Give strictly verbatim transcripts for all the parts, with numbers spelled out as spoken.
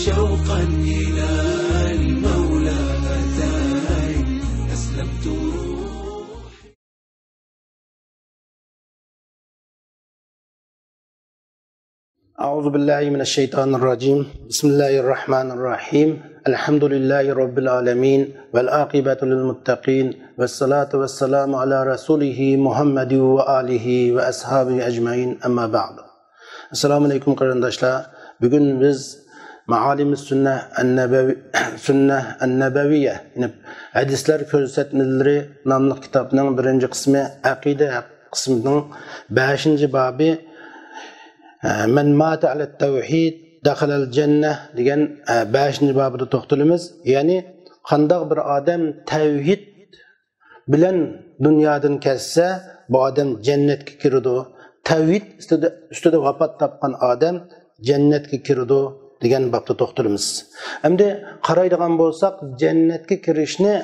شوقا إلى المولى أتاي. أسلمت روحي. أعوذ بالله من الشيطان الرجيم. بسم الله الرحمن الرحيم. الحمد لله رب العالمين. والعاقبة للمتقين. والصلاة والسلام على رسوله محمد وآله وأصحابه أجمعين. أما بعد. ئەسسالامۇ ئەلەيكۇم، قېرىنداشلار. بۈگۈن بىز مائالىم سۈننە ئەننەبەۋى، سۈننە ئەننەبەۋىيە، يەنى ھەدىسلەر كۆرسەتمىلىرى ناملىق كىتابنىڭ بىرىنچى قىسمى، ئەقىدە قىسمىنىڭ بەشىنچى بابى، مەن ماتە ئەلە تەۋھىد دەخەلەل جەننە دېگەن بەشىنچى بابىدا توختىلىمىز. يەنى قانداق بىر ئادەم تەۋھىد بىلەن دۇنيادىن كەتسە، بۇ ئادەم جەننەتكە كىرىدۇ. تەۋھىد ئۈستىدە، ئۈستىدە ۋاپات تاپقان ئادەم جەننەتكە كىرىدۇ دېگەن بابتا توختىلىمىز. ئەمدى قارايدىغان بولساق، جەننەتكە كىرىشنى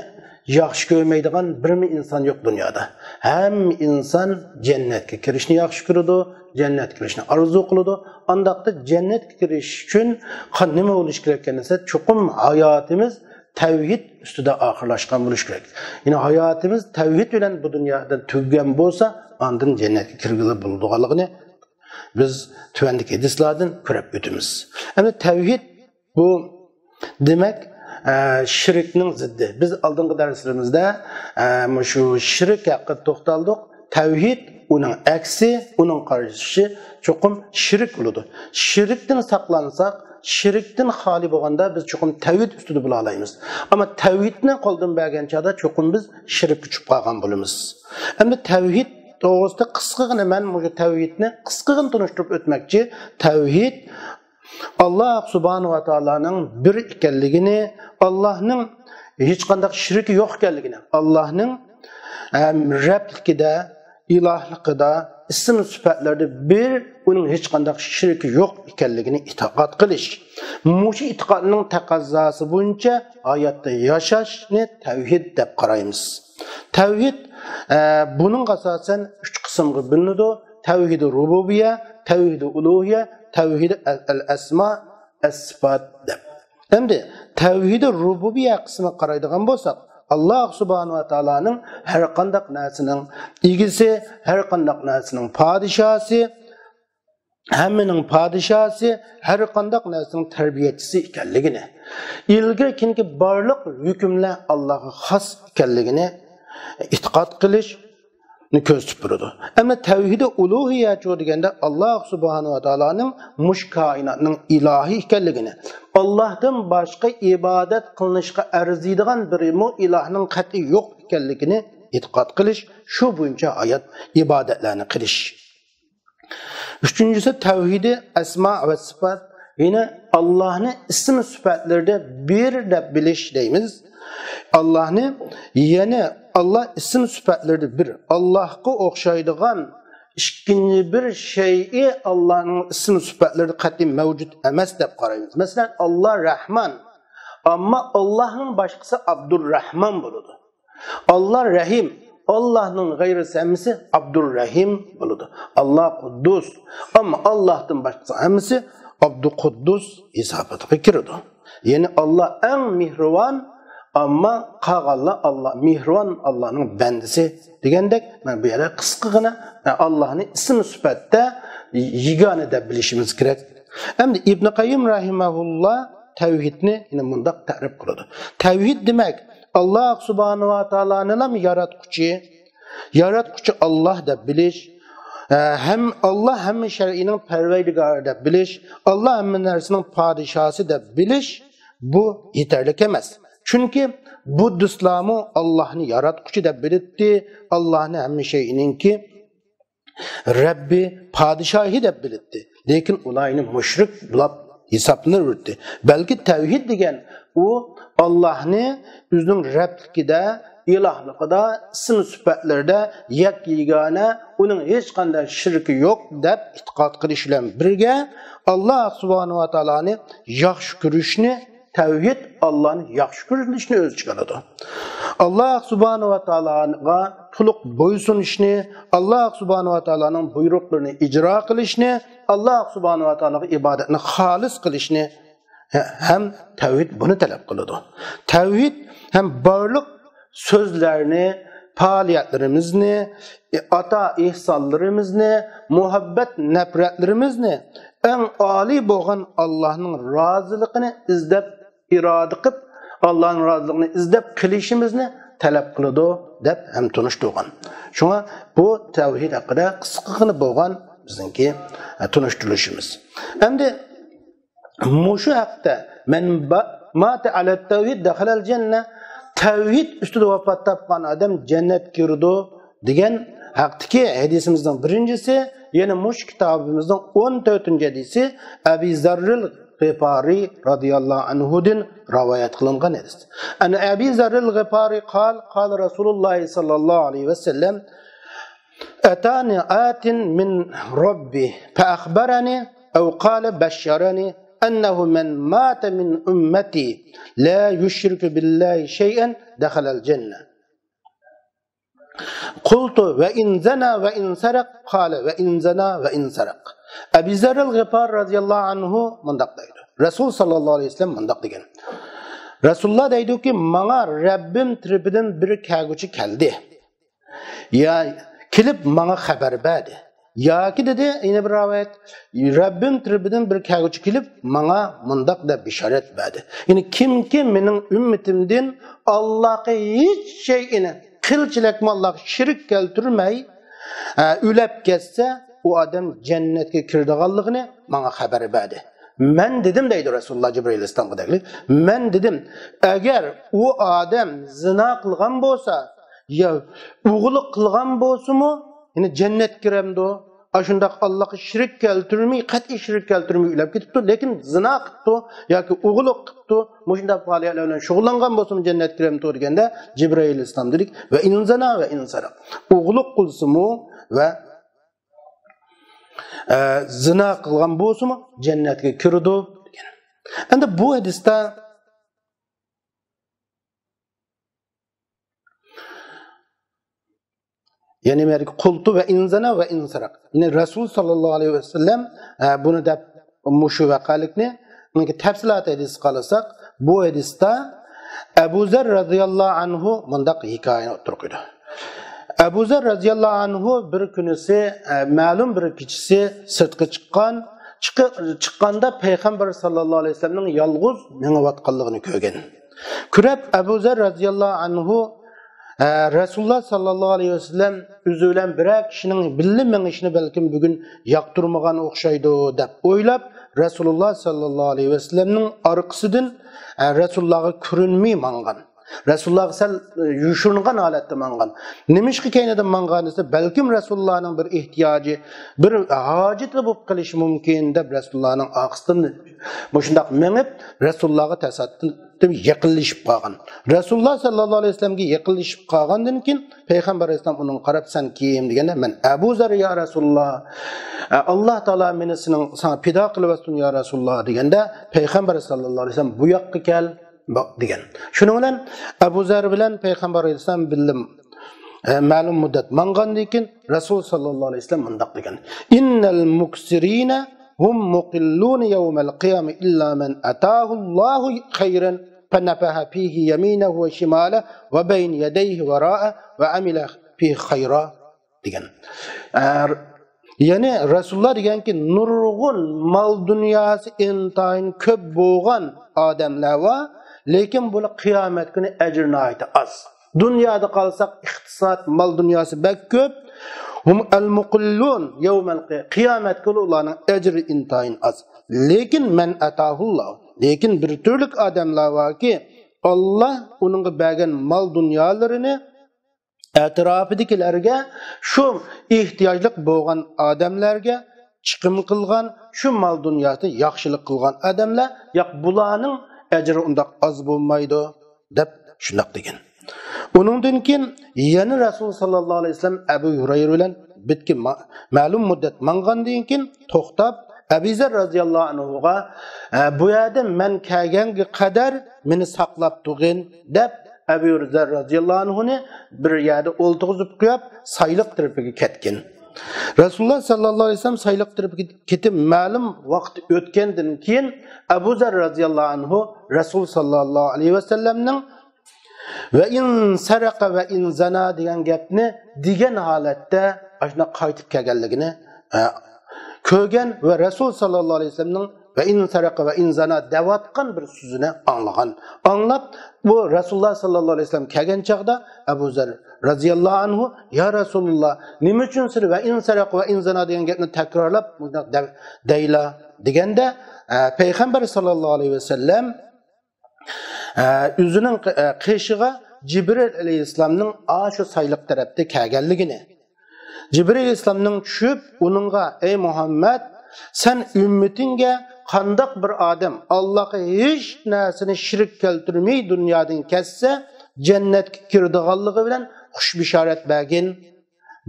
ياخشى كۆرمەيدىغان بىرمۇ ئىنسان يوق دۇنيادا. ھەممە ئىنسان جەننەتكە كىرىشنى ياخشى كۆرىدۇ، جەننەتكە كىرىشنى ئارزۇ قىلىدۇ. ئانداقتا جەننەتكە كىرىش ئۈچۈن قا-، نېمە بولۇش كېرەك ئىكەن دېسە، چوقۇم ھاياتىمىز تەۋھىد ئۈستىدە ئاخىرلاشقان بولۇشى كېرەك. يەنى ھاياتىمىز تەۋھىد بىلەن بۇ دۇنيادا تۈگىگەن بولسا، ئاندىن جەننەتكە كىرگىلى بولىدىغانلىقىنى بىز تۆۋەندىكى ھەدىسلاردىن كۆرۈپ ئۆتىمىز. ئەمدى تەۋھىد بۇ، دېمەك، ئە، شىركنىڭ زىددى. بىز ئالدىنقى دەرسلىرىمىزدە، ئە، مۇشۇ شىرك ھەققىدە توختالدۇق. تەۋھىد، ئۇنىڭ ئەكسى، ئۇنىڭ قارشىسى چوقۇم شىرك بولىدۇ. شىركتىن ساقلانساق، شىركتىن خالىي بولغاندا بىز چوقۇم تەۋھىد ئۈستىدە بولالايمىز. ئەمما تەۋھىدنى قولدىن بەرگەن چاغدا چوقۇم بىز شىرككە چۈشۈپ قالغان بولىمىز. ئەمدى تەۋھىد توغرىسىدا قىسقىغىنە مەن مۇشۇ تەۋھىدنى قىسقىغىنە تونۇشتۇرۇپ ئۆتمەكچى. تەۋھىد ئاللاھ سۇبھانەھۇ ۋە تائالانىڭ بىر ئىكەنلىكىنى، ئاللاھنىڭ ھېچقانداق شېرىكى يوق ئىكەنلىكىنى، ئاللاھنىڭ، ئەم، رەبلىكىدە، ئىلاھلىقىدا، ئىسىم سۈپەتلىرىدە بىر، ئۇنىڭ ھېچقانداق شېرىكى يوق ئىكەنلىكىنى ئېتىقاد قىلىش. مۇشۇ ئېتىقادنىڭ تەقەززاسى بويىچە ھاياتتا ياشاشنى تەۋھىد دەپ قارايمىز. تەۋھىد، ئە، بۇنىڭغا ئاساسەن ئۈچ قىسىمغا بۆلۈنىدۇ. تەۋھىدى رۇبۇبىيە، تەۋھىدى ئۇلۇھىيە، تەۋھىدى ئەل-، ئەل ئەسما، ئەس سىپات دەپ. ئەمدى تەۋھىدى رۇبۇبىيە قىسمىغا قارايدىغان بولساق، ئاللاھ سۇبھانەھۇ ۋە تائالانىڭ ھەر قانداق نەرسىنىڭ ئىگىسى، ھەر قانداق نەرسىنىڭ پادىشاھسى، ھەممىنىڭ پادىشاھسى، ھەر قانداق نەرسىنىڭ تەربىيەچىسى ئىكەنلىكىنى، ئىلگىرى كېيىنكى بارلىق ھۆكۈملەر ئاللاھقا خاس ئىكەنلىكىنى ئېتىقاد قىلىشنى كۆرسىتىپ بېرىدۇ. ئەمما تەۋھىدى ئۇلۇھىيەچۇ دېگەندە، ئاللاھ سۇبھانەھۇ ۋە تائالانىڭ مۇشۇ كائىناتنىڭ ئىلاھى ئىكەنلىكىنى، ئاللاھتىن باشقا ئىبادەت قىلىنىشقا ئەرزىيدىغان بىرمۇ ئىلاھنىڭ قەتئىي يوق ئىكەنلىكىنى ئېتىقاد قىلىش، شۇ بويىچە ھايات ئىبادەتلەرنى قىلىش. ئۈچىنچىسى، تەۋھىدى ئەسما ۋە سىپات، يەنى ئاللاھنى ئىسىم سۈپەتلىرىدە بىر دەپ بىلىش دەيمىز. ئاللاھنى، يەنى ئاللاھ ئىسىم سۈپەتلىرىدە بىر. ئاللاھقا ئوخشايدىغان ئىككىنچى بىر شەيئى ئاللاھنىڭ ئىسىم سۈپەتلىرىدە قەتئىي مەۋجۇت ئەمەس دەپ قارايمىز. مەسىلەن، ئاللاھ رەھمان، ئەمما ئاللاھنىڭ باشقىسى ئابدۇررەھمان بولىدۇ. ئاللاھ رەھىم، ئاللاھنىڭ غەيرىسى ھەممىسى ئابدۇررەھىم بولىدۇ. ئاللاھ قۇددۇس، ئەمما ئاللاھتىن باشقىسى ھەممىسى ئابدۇقۇددۇس ھېساباتىغا كىرىدۇ. يەنى ئاللاھ ئەڭ مېھرىبان، ئەمما قالغانلار ئاللاھ، مېھرىبان ئاللاھنىڭ بەندىسى دېگەندەك، مانا بۇ يەردە قىسقىغىنە، ئە، ئاللاھنى ئىسىم سۈپەتتە يېگانە دەپ بىلىشىمىز كېرەك. ئەمدى ئىبنى قەييىم رەھىمەھۇللاھ تەۋھىدنى يەنە مۇنداق تەرىپ قىلىدۇ. تەۋھىد دېمەك، ئاللاھ سۇبھانەھۇ ۋە تائالانىلا ياراتقۇچى، ياراتقۇچى ئاللاھ دەپ بىلىش، ئە، ھەم ئاللاھ ھەممە شەرئىنىڭ پەرۋەردىگارى دەپ بىلىش، ئاللاھ ھەممە نەرسىنىڭ پادىشاھسى دەپ بىلىش، بۇ يېتەرلىك ئەمەس. چۈنكى بۇددىستلارمۇ ئاللاھنى ياراتقۇچى دەپ بىلەتتى، ئاللاھنى ھەممە شەيئىنىڭكى رەببى، پادىشاھى دەپ بىلەتتى. لېكىن ئۇلار يەنە مۇشرىك بولاپ ھېسابلىنىۋېرىتتى. بەلكى تەۋھىد دېگەن ئۇ ئاللاھنى ئۆزىنىڭ رەبلىكىدە، ئىلاھلىقىدا، ئىسىم سۈپەتلىرىدە يەككە يېگانە، ئۇنىڭ ھېچقانداق شېرىكى يوق دەپ ئېتىقاد قىلىش بىلەن بىرگە، ئاللاھ سۇبھانەھۇ ۋە تائالانى ياخشى كۆرۈشنى، تەۋھىد ئاللاھنى ياخشى كۆرۈشنى ئۆز ئىچىگە ئالىدۇ. ئاللاھ سۇبھانەھۇ ۋە تائالاغا تولۇق بويسۇنۇشنى، ئاللاھ سۇبھانەھۇ ۋە تائالانىڭ بۇيرۇقلىرىنى ئىجرا قىلىشنى، ئاللا سۇبھانەھۇ ۋە تائالاغا ئىبادەتنى خالىس قىلىشنى ھەم تەۋھىد بۇنى تەلەپ قىلىدۇ. تەۋھىد ھەم بارلىق سۆزلەرنى، پائالىيەتلىرىمىزنى، ئاتا ئېھسانلىرىمىزنى، مۇھەببەت نەپرەتلىرىمىزنى ئەڭ ئالىي بولغان ئاللانىڭ رازىلىقىنى ئىزدەپ، ئىرادە قىلىپ، ئاللانىڭ رازىلىقىنى ئىزدەپ قىلىشىمىزنى تەلەپ قىلىدۇ دەپ ھەم تونۇشتۇرغان. شۇڭا بۇ تەۋھىد ھەققىدە قىسقىغىنە بولغان بىزنىڭكى، ئە، تونۇشتۇرۇلۇشىمىز. ئەمدى مۇشۇ ھەقتە، مەن با-، ماتە ئەلەت تەۋھىد دەخەلەل جەننە، تەۋھىد ئۈستىدە ۋاپات تاپقان ئادەم جەننەتكە كىرىدۇ دېگەن ھەقتىكى ھەدىسىمىزنىڭ بىرىنچىسى، يەنە مۇشۇ كىتابىمىزنىڭ ئون تۆتىنچى ھەدىسى ئەبى زەررىل غىپارى رازىياللاھۇ ئەنھۇدىن رىۋايەت قىلىنغان ھەدىس. عن أبي ذر الغفاري قال، قال رسول الله صلى الله عليه وسلم، أتاني آت من ربي فأخبرني أو قال بشرني أنه من مات من أمتي لا يشرك بالله شيئا دخل الجنة. قلت وإن زنى وإن سرق؟ قال وإن زنى وإن سرق. ئەبى زەررىل غىپار رازىياللاھۇ ئەنھۇ مۇنداق دەيدۇ. رەسۇل ساللاللاھۇ ئەلەيھى ۋەسەللەم مۇنداق دېگەن. رەسۇلۇللاھ دەيدۇكى، ماڭا رەببىم تەرىپىدىن بىر كەلگۈچى كەلدى. يا كېلىپ ماڭا خەۋەر بەردى. ياكى دېدى، يەنە بىر رىۋايەت، رەببىم تەرىپىدىن بىر كەلگۈچى كېلىپ ماڭا مۇنداق دەپ بېشارەت بەردى. يەنى كىمكى مېنىڭ ئۈممىتىمدىن ئاللاھقا ھېچ شەيئىنى، قىلچىلەكمۇ ئاللاھقا شېرىك كەلتۈرمەي، ئە، ئۆلۈپ كەتسە، ئۇ ئادەم جەننەتكە كىرىدىغانلىقىنى ماڭا خەۋەر بەردى. مەن دېدىم، دەيدۇ رەسۇلۇللاھ جىبرىئىل ئەلەيھىسسالامغا دەگلىك، مەن دېدىم، ئەگەر ئۇ ئادەم زىنا قىلغان بولسا، يا ئوغرىلىق قىلغان بولسىمۇ، يەنى جەننەتكە كىرەمدۇ؟ ئاشۇنداق ئاللاھقا شېرىك كەلتۈرمەي، قەتئىي شېرىك كەلتۈرمەي ئۆلۈپ كېتىپتۇ، لېكىن زىنا قىپتۇ ياكى ئوغرىلىق قىپتۇ، مۇشۇنداق پائالىيەتلەر بىلەن شۇغۇللانغان بولسىمۇ جەننەتكە كىرەمدۇ دېگەندە، جىبرىئىل ئەلەيھىسسالام دېدى، ۋە ئىن زانا ۋە ئىن سەرەق. ئوغرىلىق قىلسىمۇ ۋە، ئە، زىنا قىلغان بولسىمۇ جەننەتكە كىرىدۇ دېگەن. ئەمدى بۇ ھەدىستە يەنى مەرىكە قۇلتۇ ۋە ئىن زانا ۋە ئىن سەرەق. يەنى رەسۇل ساللاللاھۇ ئەلەيھى ۋەسەللەم، ئە، بۇنى دەپ مۇشۇ ۋەقەلىكنى، ئۇنىڭكى تەپسىلاتى ھەدىسكە قارىساق، بۇ ھەدىستە ئەبۇ زەر رازىياللاھۇ ئەنھۇ مۇنداق ھېكايىنى ئوتتۇرىغا قويىدۇ. ئەبۇ زەر رازىياللاھۇ ئەنھۇ بىر كۈنىسى، ئە، مەلۇم بىر كېچىسى سىرتقا چىققان، چىقى-، چىققاندا پەيغەمبەر ساللاللاھۇ ئەلەيھى ۋەسەللەمنىڭ يالغۇز مېڭىۋاتقانلىقىنى كۆرگەن. كۆرۈپ، ئەبۇ زەر رازىياللاھۇ ئەنھۇ، ئە، رەسۇلۇللاھ ساللاللاھۇ ئەلەيھى ۋەسەللەم ئۆزى بىلەن بىرەر كىشىنىڭ بىللە مېڭىشىنى بەلكىم بۈگۈن ياقتۇرمىغان ئوخشايدۇ دەپ ئويلاپ، رەسۇلۇللاھ ساللاللاھۇ ئەلەيھى ۋەسەللەمنىڭ ئارقىسىدىن، ئە، رەسۇلۇللاھقا كۆرۈنمەي ماڭغان. رەسۇلۇللاھقا سەل، ئە، يوشۇرۇنغان ھالەتتە ماڭغان. نېمىشقا كەينىدىن ماڭغان دېسە، بەلكىم رەسۇلۇللاھنىڭ بىر ئېھتىياجى، بىر ھاجىتى بولۇپ قېلىشى مۇمكىن دەپ رەسۇلۇللاھنىڭ ئارقىسىدىن مۇشۇنداق مېڭىپ، رەسۇلۇللاھقا تاسادىپەن يېقىنلىشىپ قالغان. رەسۇلۇللاھ ساللاللاھۇ ئەلەيھى ۋەسەللەمگە يېقىنلىشىپ قالغاندىن كېيىن پەيغەمبەر ئەلەيھىسسالام ئۇنىڭغا قاراپ، سەن كىم دېگەندە، مەن ئەبۇ زەر يا رەسۇلۇللاھ. ئە، ئاللاھ تائالا مېنى سېنىڭ، ساڭا پىدا قىلىۋەتسۇن يا رەسۇلۇللاھ دېگەندە، پەيغەمبەر ساللاللاھۇ ئەلەيھى ۋەسەللەم بۇ ياققا كەل، بۇ دېگەن. شۇنىڭ بىلەن ئەبۇ زەر بىلەن پەيغەمبەر ئەلەيھىسسالام بىللە، ئە، مەلۇم مۇددەت ماڭغاندىن كېيىن رەسۇل ساللاللاھۇ ئەلەيھى ۋەسەللەم مۇنداق دېگەن، إن المكثرين هم مقلون يوم القيامة إلا من آتاه الله خيرا فنفخ فيه يمينه وشماله وبين يديه وراءه وعمل فيه خيرا دېگەن. ئە، يەنى رەسۇلۇللاھ دېگەنكى، نۇرغۇن مال دۇنياسى ئىنتايىن كۆپ بولغان ئادەملەر بار، لېكىن بۇلار قىيامەت كۈنى ئەجرى ناھايىتى ئاز. دۇنيادا قالساق، ئىقتىساد، مال دۇنياسى بەك كۆپ. هم المقلون يوم القيامة، قىيامەت كۈنى ئۇلارنىڭ ئەجرى ئىنتايىن ئاز. لېكىن مەن ئاتاھۇللاھ، لېكىن بىر تۈرلۈك ئادەملەر باركى، ئاللاھ ئۇنىڭغا بەرگەن مال دۇنيالىرىنى ئەتراپىدىكىلەرگە، شۇ ئېھتىياجلىق بولغان ئادەملەرگە چىقىم قىلغان، شۇ مال دۇنياسىدا ياخشىلىق قىلغان ئادەملەر، ياق، بۇلارنىڭ ئەجرى ئۇنداق ئاز بولمايدۇ، دەپ شۇنداق دېگەن. ئۇنىڭدىن كېيىن يەنە رەسۇل ساللاللاھۇ ئەلەيھى ۋەسەللەم ئەبۇ ھۇرەيرە بىلەن بىتكە ما-، مەلۇم مۇددەت ماڭغاندىن كېيىن توختاپ، ئەبۇ زەر رازىياللاھۇ ئەنھۇغا، ئە، بۇ يەردە مەن كەلگەنگە قەدەر مېنى ساقلاپ تۇرغىن، دەپ، ئەبۇ زەر رازىياللاھۇ ئەنھۇنى بىر يەردە ئولتۇرغۇزۇپ قويۇپ، سايلىق تەرىپىگە كەتكەن. رەسۇلۇللا ساللاللاھۇ ئەلەيھى ۋەسەللەم سايلىق تەرەپكە كېتىپ مەلۇم ۋاقىت ئۆتكەندىن كېيىن، ئەبۇ زەر رازىياللاھۇ ئەنھۇ رەسۇل ساللاللاھۇ ئەلەيھى ۋەسەللەمنىڭ «ۋە ئىن سەرەقە ۋە ئىن زانا» دېگەن گەپنى دېگەن ھالەتتە ئاشۇنداق قايتىپ كەلگەنلىكىنى، ئە، كۆرگەن ۋە رەسۇل ساللاللاھۇ ئەلەيھى ۋەسەللەمنىڭ «ۋە ئىن سەرەقە ۋە ئىن زانا» دەۋاتقان بىر سۆزىنى ئاڭلىغان. ئاڭلاپ، بۇ رەسۇلۇللا ساللاللاھۇ ئەلەيھى ۋەسەللەم كەلگەن چاغدا ئەبۇ زەر رازىياللاھۇ ئەنھۇ: «يا رەسۇلۇللا، نېمە ئۈچۈن سىز ۋە ئىن سەرەقە ۋە ئىن زانا دېگەن گەپنى تەكرارلاپ مۇنداق دەيلا؟» دېگەندە، ئە، پەيغەمبەر ساللاللاھۇ ئەلەيھى ۋەسەللەم ئە، ئۆزىنىڭ، ئە، قېشىغا جىبرىل ئەلەيھىسسالامنىڭ ئاشۇ سايلىق تەرەپتە كەلگەنلىكىنى، جىبرىل ئەلەيھىسسالامنىڭ چۈشۈپ، ئۇنىڭغا: «ئەي مۇھەممەد، سەن ئۈممىتىڭگە قانداق بىر ئادەم ئاللاغا ھېچ نەرسىنى شېرىك كەلتۈرمەي دۇنيادىن كەتسە، جەننەتكە كىرىدىغانلىقى بىلەن خۇش بېشارەت بەرگىن»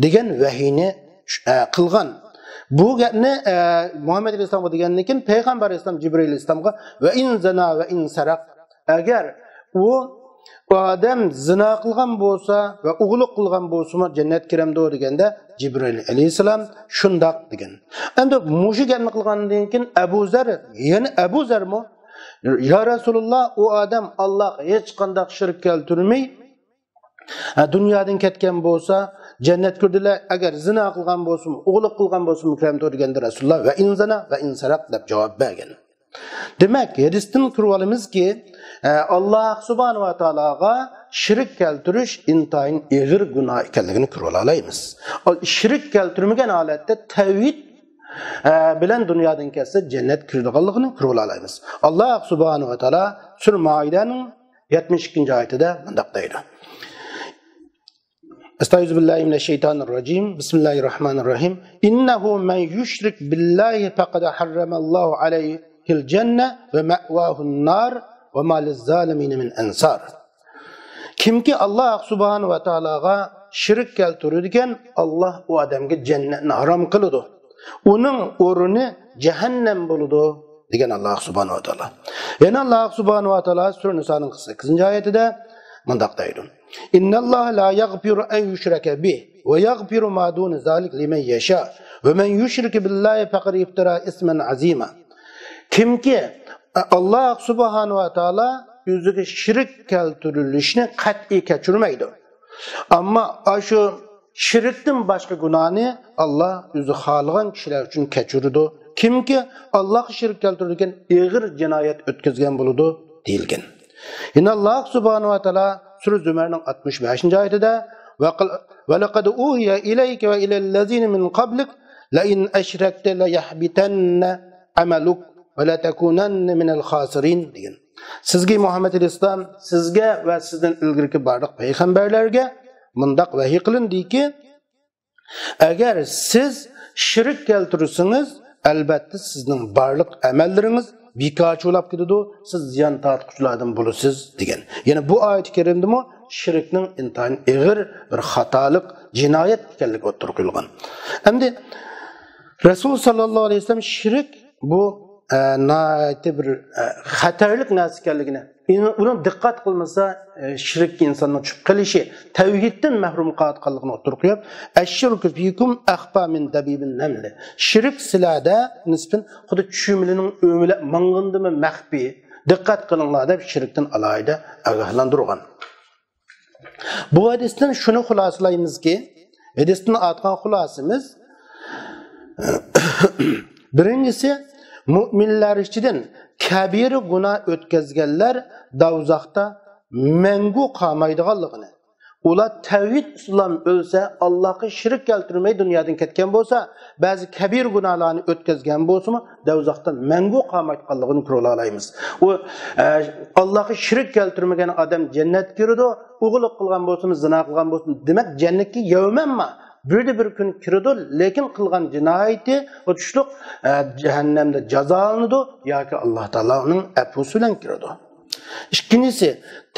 دېگەن ۋەھىينى، ئە، قىلغان. بۇ گەپنى، ئە، مۇھەممەد ئەلەيھىسسالامغا دېگەندىن كېيىن، پەيغەمبەر ئەلەيھىسسالام جىبرىل ئەلەيھىسسالامغا: «ۋە ئىن زانا ۋە ئىن سەرەق»، ئەگەر ئۇ ئادەم زىنا قىلغان بولسا ۋە ئوغرىلىق قىلغان بولسىمۇ جەننەتكە كىرەمدۇ دېگەندە، جىبرىل ئەلەيھىسسالام شۇنداق دېگەن. ئەمدى مۇشۇ گەپنى قىلغاندىن كېيىن ئەبۇ زەر، يەنە ئەبۇ زەرمۇ: «يا رەسۇلۇللا، ئۇ ئادەم ئاللاغا ھېچقانداق شېرىك كەلتۈرمەي، ھە، دۇنيادىن كەتكەن بولسا، جەننەتكە كىردىلە، ئەگەر زىنا قىلغان بولسىمۇ، ئوغرىلىق قىلغان بولسىمۇ كىرەمدۇ؟» دېگەندە رەسۇلۇللا: «ۋە ئىن زانا ۋە ئىن سەرەق» دەپ جاۋاب بەرگەن. دېمەك، ھەدىستىن كۆرۈۋالىمىزكى، ئە، ئاللاھ سۇبھانەھۇ ۋە تائالاغا شېرىك كەلتۈرۈش ئىنتايىن ئېغىر گۇناھ ئىكەنلىكىنى كۆرۈۋالالايمىز. شېرىك كەلتۈرمىگەن ھالەتتە تەۋھىد، ئە، بىلەن دۇنيادىن كەتسە جەننەتكە كىرىدىغانلىقىنى كۆرۈۋالالايمىز. ئاللاھ سۇبھانەھۇ ۋە تائالا سۈرە مائىدەنىڭ يەتمىش ئىككىنچى ئايىتىدە مۇنداق دەيدۇ. ئەستەئىزۇ بىللاھى مىنەششەيتانىر راجىم. بىسمىللاھىر راھمانىر راھىم. إنه من يشرك بالله فقد حرم الله عليه الجنة ومأواه النار وما للظالمين من أنصار. كىمكى ئاللاھ سۇبھانەھۇ ۋە تائالاغا شېرىك كەلتۈرىدىكەن، ئاللاھ ئۇ ئادەمگە جەننەتنى ھارام قىلىدۇ. ئۇنىڭ ئورنى جەھەننەم بولىدۇ، دېگەن ئاللاھ سۇبھانەھۇ ۋە تائالا. يەنە ئاللاھ سۇبھانەھۇ ۋە تائالا سۈرە نىسانىڭ قىرىق سەككىزىنچى ئايىتىدە مۇنداق دەيدۇ: إن الله لا يغفر أن يشرك به ويغفر ما دون ذلك لمن يشاء ومن يشرك بالله فقد افترى إثما عظيما. كىمكى ئاللاھ سۇبھانەھۇ ۋە تائالا ئۆزىگە شېرىك كەلتۈرۈلۈشنى قەتئىي كەچۈرمەيدۇ. ئەمما ئاشۇ شېرىكتىن باشقا گۇناھنى ئاللاھ ئۆزى خالىغان كىشىلەر ئۈچۈن كەچۈرىدۇ. كىمكى ئاللاھقا شېرىك كەلتۈرىدىكەن، ئېغىر جىنايەت ئۆتكۈزگەن بولىدۇ، دېيىلگەن. يەنە ئاللاھ سۇبھانەھۇ ۋە تائالا سۈرە زۇمەرنىڭ ئاتمىش بەشىنچى ئايىتىدە: ولقد أوحي إليك وإلى الذين من قبلك لئن أشركت ليحبطن عملك ولتكونن من الخاسرين دېگەن. سىزگە مۇھەممەد ئەلەيھىسسالام، سىزگە ۋە سىزدىن ئىلگىرىكى بارلىق پەيغەمبەرلەرگە مۇنداق ۋەھىي قىلىندىكى، ئەگەر سىز شېرىك كەلتۈرسىڭىز، ئەلبەتتە سىزنىڭ بارلىق ئەمەللىرىڭىز بىكارچە بولاپ كېتىدۇ، سىز زىيان تارتقۇچىلاردىن بولىسىز، دېگەن. يەنە بۇ ئايەت كەرىمدىمۇ شېرىكنىڭ ئىنتايىن ئېغىر بىر خاتالىق، جىنايەت ئىكەنلىكى ئوتتۇرىغا قويۇلغان. ئەمدى رەسۇل ساللاللاھۇ ئەلەيھى ۋەسەللەم شېرىك بۇ، ئە، ناھايىتى بىر، ئە، خەتەرلىك نەرسە ئىكەنلىكىنى، ئۇنىڭ دىققەت قىلمىسا، ئە، شېرىككە ئىنساننىڭ چۈشۈپ قېلىشى، تەۋھىدتىن مەھرۇم قالىدىغانلىقىنى ئوتتۇرىغا قويۇپ، الشرك فيكم أخفى من دبيب النمل. شېرىك سىلەردە نىسبەتەن خۇددى چۈمۈلىنىڭ ئۆمىلەپ ماڭغىنىدىنمۇ مەخپىي. دىققەت قىلىڭلار دەپ شېرىكتىن ئالاھىدە ئاگاھلاندۇرغان. بۇ ھەدىستىن شۇنى خۇلاسىلايمىزكى، ھەدىستىن ئاتقان خۇلاسىمىز، بىرىنچىسى، مۇئمىنلار ئىچىدىن كەبىرە گۇناھ ئۆتكەزگەنلەر دوزاختا مەڭگۈ قالمايدىغانلىقىنى، ئۇلار تەۋھىد ئىسلام ئۆلسە، ئاللاھقا شېرىك كەلتۈرمەي دۇنيادىن كەتكەن بولسا، بەزى كەبىرە گۇناھلارنى ئۆتكەزگەن بولسىمۇ، دوزاختا مەڭگۈ قالمايدىغانلىقىنى كۆرۈۋالالايمىز. ئۇ، ئە، ئاللاھقا شېرىك كەلتۈرمىگەن ئادەم جەننەتكە كىرىدۇ، ئوغرىلىق قىلغان بولسىمۇ، زىنا قىلغان بولسىمۇ، دېمەك، جەننەتكە يەۋمەمما بىردە بىر كۈن كىرىدۇ، لېكىن قىلغان جىنايىتى ئۇ تۇشلۇق، ئە، جەھەننەمدە جازالىنىدۇ ياكى ئاللاھ تائالا ئۇنىڭ ئەپۇسى بىلەن كىرىدۇ. ئىككىنچىسى،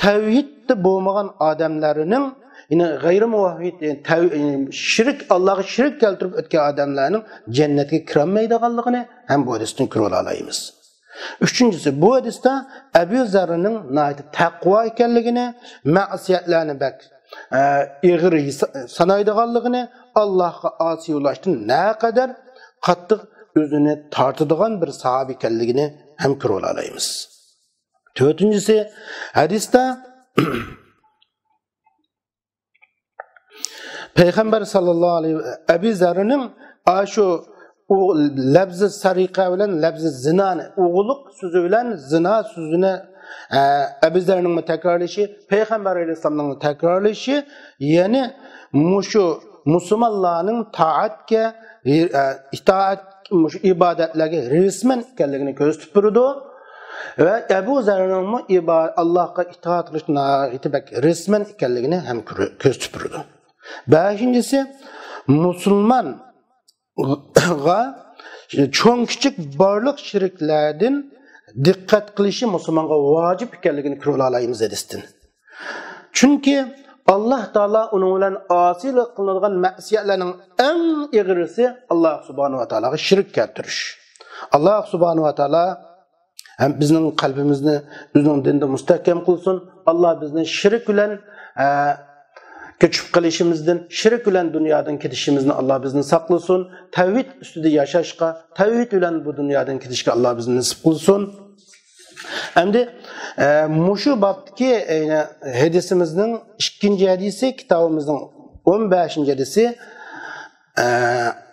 تەۋھىدتە بولمىغان ئادەملەرنىڭ، يەنى غەيرىي مۇۋەھھىد، يەنى تەۋ-، يەنى شېرىك، ئاللاھقا شېرىك كەلتۈرۈپ ئۆتكەن ئادەملەرنىڭ جەننەتكە كىرەلمەيدىغانلىقىنى ھەم بۇ ھەدىستىن كۆرۈۋالالايمىز. ئۈچىنچىسى، بۇ ھەدىستە ئەبۇ زەررىنىڭ ناھايىتى تەقۋا ئىكەنلىكىنى، مەسىيەتلەرنى بەك، ئە، ئېغىر ھېسا-، سانايدىغانلىقىنى، ئاللاھقا ئاسىي بولۇشتىن نەقەدەر قاتتىق ئۆزىنى تارتىدىغان بىر ساھابە ئىكەنلىكىنى ھەم كۆرۈۋالالايمىز. تۆتىنچىسى، ھەدىستە پەيغەمبەر ساللاللاھۇ ئەلەيھى ۋە ئەبى زەرنىڭ ئاشۇ ئۇ لەپزى سەرىقە بىلەن لەپزى زىنانى، ئوغرىلىق سۆزى بىلەن زىنا سۆزىنى، ئە، ئەبى زەرنىڭمۇ تەكرارلىشى، پەيغەمبەر ئەلەيھىسسالامنىڭمۇ تەكرارلىشى، يەنى مۇشۇ مۇسۇلمانلارنىڭ تائەتكە، ئە، ئىتائەت، مۇشۇ ئىبادەتلەرگە رەسمەن ئىكەنلىكىنى كۆرسىتىپ بېرىدۇ. ۋە ئەبۇ زەرنىڭمۇ ئىبا-، ئاللاھقا ئىتائەت قىلىشتا ناھايىتى بەك رەسمەن ئىكەنلىكىنى ھەم كۆر-، كۆرسىتىپ بېرىدۇ. بەشىنچىسى، مۇسۇلمانغا چوڭ كىچىك بارلىق شېرىكلەردىن دىققەت قىلىشى مۇسۇلمانغا ۋاجىپ ئىكەنلىكىنى كۆرۈۋالالايمىز ھەدىستىن. چۈنكى ئاللاھ تائالا ئۇنىڭ بىلەن ئاسىيلىق قىلىنىدىغان مەسىيەتلەرنىڭ ئەڭ ئېغىرىسى ئاللاھ سۇبھانەھۇ ۋە تائالاغا شېرىك كەلتۈرۈش. ئاللاھ سۇبھانەھۇ ۋە تائالا ھەم بىزنىڭ قەلبىمىزنى ئۆزىنىڭ دىنىدا مۇستەھكەم قىلسۇن. ئاللاھ بىزنى شىرك بىلەن، ئە، كۆچۈپ قېلىشىمىزدىن، شىرك بىلەن دۇنيادىن كېتىشىمىزنى ئاللاھ بىزنى ساقلىسۇن. تەۋھىد ئۈستىدە ياشاشقا، تەۋھىد بىلەن بۇ دۇنيادىن كېتىشكە ئاللاھ بىزنى نېسىپ قىلسۇن. ئەمدى، ئە، مۇشۇ بابتىكى، ئە، ھەدىسىمىزنىڭ ئىككىنچى ھەدىسى، كىتابىمىزنىڭ ئون بەشىنچى ھەدىسى، ئە،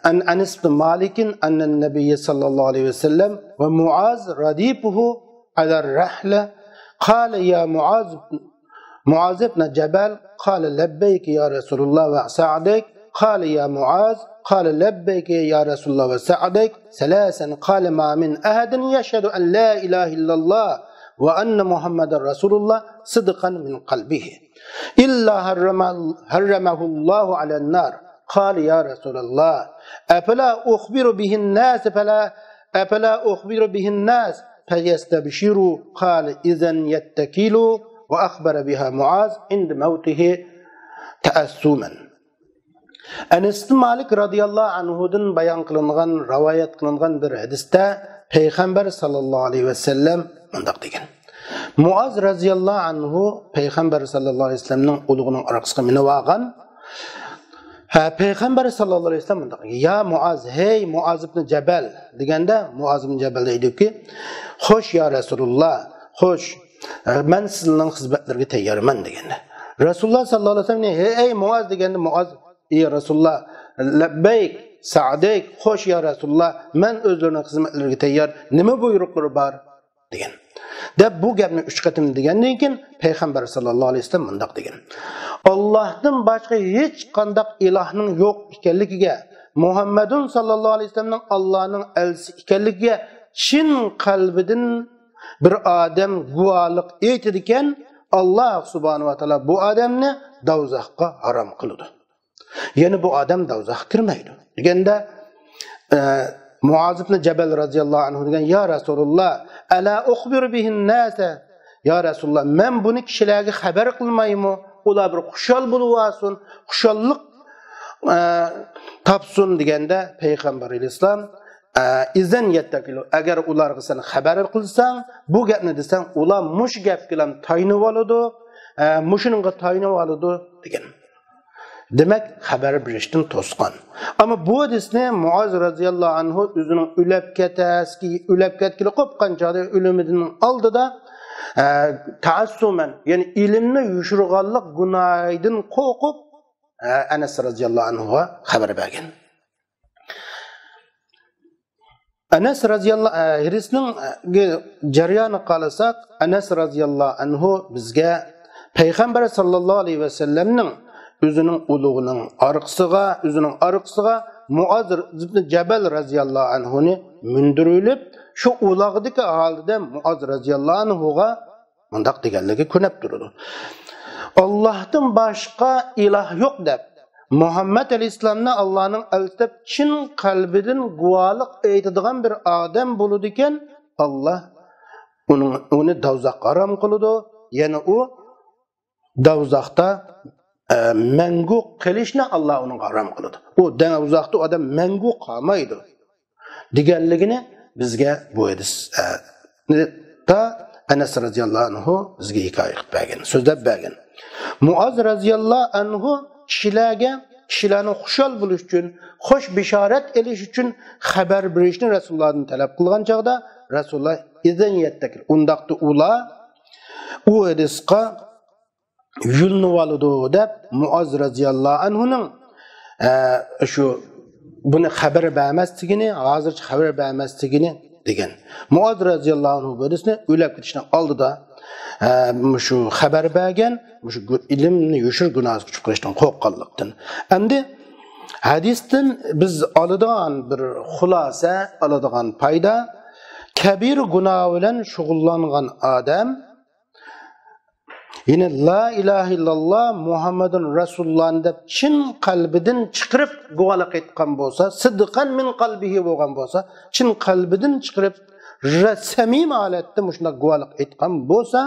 عن أنس بن مالك أن النبي صلى الله عليه وسلم ومعاذ رديفه على الرحلة قال يا معاذ، معاذ بن جبل، قال لبيك يا رسول الله وسعديك، قال يا معاذ، قال لبيك يا رسول الله وسعديك ثلاثا، قال ما من أحد يشهد أن لا إله إلا الله وأن محمدا رسول الله صدقا من قلبه إلا حرم-، حرمه الله على النار. قال يا رسول الله أفلا أخبر به الناس فلا، أفلا أخبر به الناس فيستبشروا؟ قال إذا يتكلوا، وأخبر بها معاذ عند موته تأثما. ئەنەس ئىبن مالىك رەزىياللاھۇ ئەنھۇدىن بايان قىلىنغان، رىۋايەت قىلىنغان بىر ھەدىستە پەيغەمبەر ساللاللاھۇ ئەلەيھى ۋەسەللەم مۇنداق دېگەن. مۇئاز رەزىياللاھۇ ئەنھۇ پەيغەمبەر ساللاللاھۇ ئەلەيھى ۋەسەللەمنىڭ ئۇلىغىنىڭ ئارقىسىغا مىنىۋالغان. ھە، پەيغەمبەر ساللاللاھۇ ئەلەيھى ۋەسەللەم مۇنداق، يا مۇئاز، ھەي مۇئاز ئىبن جەبەل دېگەندە، مۇئاز ئىبن جەبەل دەيدۇكى، خوش يا رەسۇلۇللا، خوش، مەن سىزنىڭ خىزمەتلىرىگە تەييارمەن دېگەندە. رەسۇلۇللا ساللاللاھۇ ئەلەيھى ۋەسەللەم، ھەي مۇئاز دېگەندە، مۇئاز، ئى رەسۇلۇللا، لەببەيك، سەئدەيك، خوش يا رەسۇلۇللا، مەن ئۆزلىرىنىڭ خىزمەتلىرىگە تەييار، نېمە بۇيرۇقلىرى بار؟ دېگەن. دەپ بۇ گەپنى ئۈچ قېتىم دېگەندىن كېيىن پەيغەمبەر ساللاللاھۇ ئەلەيھى ۋەسەللەم مۇنداق دېگەن. ئاللاھتىن باشقا ھېچقانداق ئىلاھنىڭ يوق ئىكەنلىكىگە، مۇھەممەدۇن ساللاللاھۇ ئەلەيھى ۋەسەللەمنىڭ ئاللانىڭ ئەلچىسى ئىكەنلىكىگە چىن قەلبىدىن بىر ئادەم گۇۋاھلىق ئېيتىدىكەن، ئاللاھ سۇبھانەھۇ ۋە تائالا بۇ ئادەمنى دوزاخقا ھارام قىلىدۇ. يەنى بۇ ئادەم دوزاخقا كىرمەيدۇ. دېگەندە، ئە، مۇئاز ئىبن جەبەل رەزىياللاھۇ ئەنھۇ دېگەن، يا رەسۇلۇللا، ئەلا ئۇخبىرۇ بىھىن ناسە؟ يا رەسۇلۇللا، مەن بۇنى كىشىلەرگە خەۋەر قىلمايمۇ؟ ئۇلار بىر خۇشال بولۇۋالسۇن، خۇشاللىق، ئە، تاپسۇن دېگەندە، پەيغەمبەر ئەلەيھىسسالام، ئە، ئىزەن يەتتەكىلۇ، ئەگەر ئۇلارغا سەن خەۋەر قىلساڭ، بۇ گەپنى دېسەڭ، ئۇلار مۇشۇ گەپكىلا تايىنىۋالىدۇ، ئە، مۇشۇنىڭغا تايىنىۋالىدۇ دېگەن. دېمەك، خەۋەر بېرىشتىن توسقان. ئەمما بۇ ھەدىسنى مۇئاز رەزىياللاھۇ ئەنھۇ ئۆزىنىڭ ئۆلۈپ كېتەسكى، ئۆلۈپ كەتكىلى قوپقان چاغدا، ئۆلۈمىدىن ئالدىدا، ئە، تەئەسسۇمەن، يەنى ئىلىمنى يوشۇرغانلىق گۇناھىدىن قورقۇپ، ئە، ئەنەس رەزىياللاھۇ ئەنھۇغا خەۋەر بەرگەن. ئەنەس رەزىياللا-، ئە، ھەدىسنىڭ، ئە، جەريانىغا قارىساق، ئەنەس رەزىياللاھۇ ئەنھۇ بىزگە پەيغەمبەر ساللاللاھۇ ئەلەيھى ۋەسەللەمنىڭ ئۆزىنىڭ ئۇلۇغىنىڭ ئارقىسىغا، ئۆزىنىڭ ئارقىسىغا مۇئاز ئىبن جەبەل رەزىياللاھۇ ئەنھۇنى مىندۈرۈۋېلىپ، شۇ ئۇلاغدىكى ھالىدە مۇئاز رەزىياللاھۇ ئەنھۇغا مۇنداق دېگەنلىكى كۆرۈنۈپ تۇرىدۇ. ئاللاھتىن باشقا ئىلاھ يوق دەپ، مۇھەممەد ئەلەيھىسسالامنى ئاللانىڭ ئەلچىسى دەپ چىن قەلبىدىن گۇۋاھلىق ئېيتىدىغان بىر ئادەم بولىدىكەن، ئاللا ئۇنىڭ، ئۇنى دوزاخقا ھارام قىلىدۇ. يەنى ئۇ دوزاختا، ئە، مەڭگۈ قېلىشنى ئاللا ئۇنىڭغا ھارام قىلىدۇ. ئۇ دوزاختا ئۇ ئادەم مەڭگۈ قالمايدۇ. دېگەنلىكىنى بىزگە بۇ ھەدىس، ئە، دا ئەنەس رەزىياللاھۇ ئەنھۇ بىزگە ھېكايە قىلىپ بەرگەن، سۆزلەپ بەرگەن. مۇئاز رەزىياللاھۇ ئەنھۇ كىشىلەرگە كىشىلەرنىڭ خۇشال بولۇش ئۈچۈن، خۇش بېشارەت ئېلىش ئۈچۈن خەۋەر بېرىشنى رەسۇلۇللادىن تەلەپ قىلغان چاغدا، رەسۇلۇللا ئىزىن يەتتەكىل، ئۇنداقتا ئۇلار ئۇ ھەدىسقا يۈلۈنۈۋالىدۇ دەپ، مۇئاز رەزىياللاھۇ ئەنھۇنىڭ، ئە، شۇ بۇنى خەۋەر بەرمەسلىكىنى، ھازىرچە خەۋەر بەرمەسلىكىنى دېگەن. مۇئاز رەزىياللاھۇ ئەنھۇ بۇ ھەدىسنى ئۆلۈپ كېتىشنىڭ ئالدىدا، ئە، مۇشۇ خەۋەر بەرگەن، مۇشۇ گۇ-، ئىلىمنى يوشۇرۇن گۇناھىغا چۈشۈپ قېلىشتىن قورققانلىقتىن. ئەمدى ھەدىستىن بىز ئالىدىغان بىر خۇلاسە، ئالىدىغان پايدا، كەبىرە گۇناھ بىلەن شۇغۇللانغان ئادەم، يەنى لا ئىلاھە ئىللاللا مۇھەممەدۇن رەسۇلۇللا دەپ چىن قەلبىدىن چىقىرىپ گۇۋاھلىق ئېيتقان بولسا، سىدقەن مىن قەلبىھى بولغان بولسا، چىن قەلبىدىن چىقىرىپ، رە-، سەمىمىي ھالەتتە مۇشۇنداق گۇۋاھلىق ئېيتقان بولسا،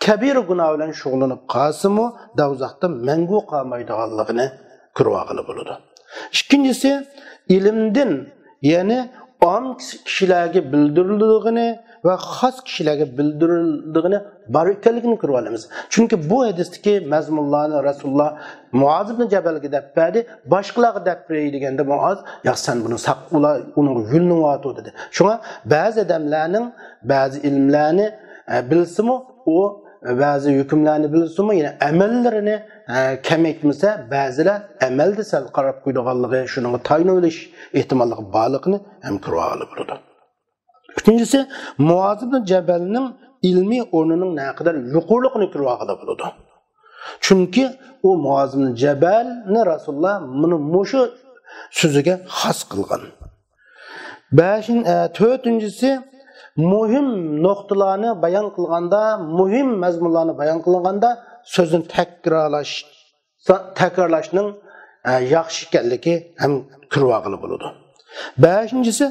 كەبىرە گۇناھ بىلەن شۇغۇللىنىپ قالسىمۇ، دوزاختا مەڭگۈ قالمايدىغانلىقىنى كۆرۈۋالغىلى بولىدۇ. ئىككىنچىسى، ئىلىمدىن، يەنى ئام كىشىلەرگە بىلدۈرۈلىدىغىنى ۋە خاس كىشىلەرگە بىلدۈرۈلىدىغىنى بار ئىكەنلىكىنى كۆرۈۋالىمىز. چۈنكى بۇ ھەدىستىكى مەزمۇنلارنى رەسۇلۇللا مۇئاز ئىبن جەبەلگە دەپ بەردى، باشقىلارغا دەپ بېرەي دېگەندە مۇئاز، ياق، سەن بۇنى ساق، ئۇلار ئۇنىڭغا يۈلۈنۈۋاتىدۇ دېدى. شۇڭا بەزى ئادەملەرنىڭ بەزى ئىلىملەرنى، ئە، بىلسىمۇ، ئۇ بەزى ھۆكۈملەرنى بىلسىمۇ، يەنە ئەمەللىرىنى، ئە، كەمەيتمىسە، بەزىلەر ئەمەلدە سەل قاراپ قويىدىغانلىقى، شۇنىڭغا تايىنىۋېلىش ئېھتىماللىقى بارلىقىنى ھەم كۆرۈۋالغىلى بولىدۇ. ئۈچىنچىسى، مۇئاز ئىبن جەبەلنىڭ ئىلمىي ئورنىنىڭ نەقەدەر يۇقىرىلىقىنى كۆرۈۋالغىلى بولىدۇ. چۈنكى ئۇ مۇئاز ئىبن جەبەلنى رەسۇلۇللا مۇنى مۇشۇ سۆزىگە خاس قىلغان. بەشىن-، ئە، تۆتىنچىسى، مۇھىم نۇقتىلارنى بايان قىلغاندا، مۇھىم مەزمۇنلارنى بايان قىلغاندا سۆزنى تەكرارلاش، تەكرارلاشنىڭ، ئە، ياخشى ئىكەنلىكى ھەم كۆرۈۋالغىلى بولىدۇ. بەشىنچىسى،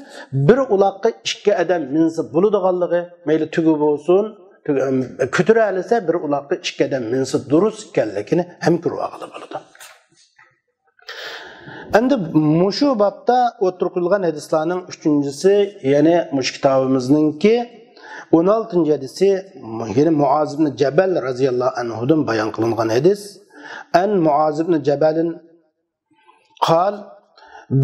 بىر ئۇلاققا ئىككى ئادەم مىنسە بولىدىغانلىقى، مەيلى تۆگە بولسۇن، تۆگە، ئەم، كۆتۈرەلىسە بىر ئۇلاققا ئىككى ئادەم مىنسە دۇرۇس ئىكەنلىكىنى ھەم كۆرۈۋالغىلى بولىدۇ. ئەمدى مۇشۇ بابتا ئوتتۇرىغا قويۇلغان ھەدىسلەرنىڭ ئۈچىنچىسى، يەنى مۇشۇ كىتابىمىزنىڭكى ئون ئالتىنچى ھەدىسى، يەنى مۇئاز ئىبن جەبەل رەزىياللاھۇ ئەنھۇدىن بايان قىلىنغان ھەدىس. ئەن مۇئاز ئىبن جەبەلىن قال: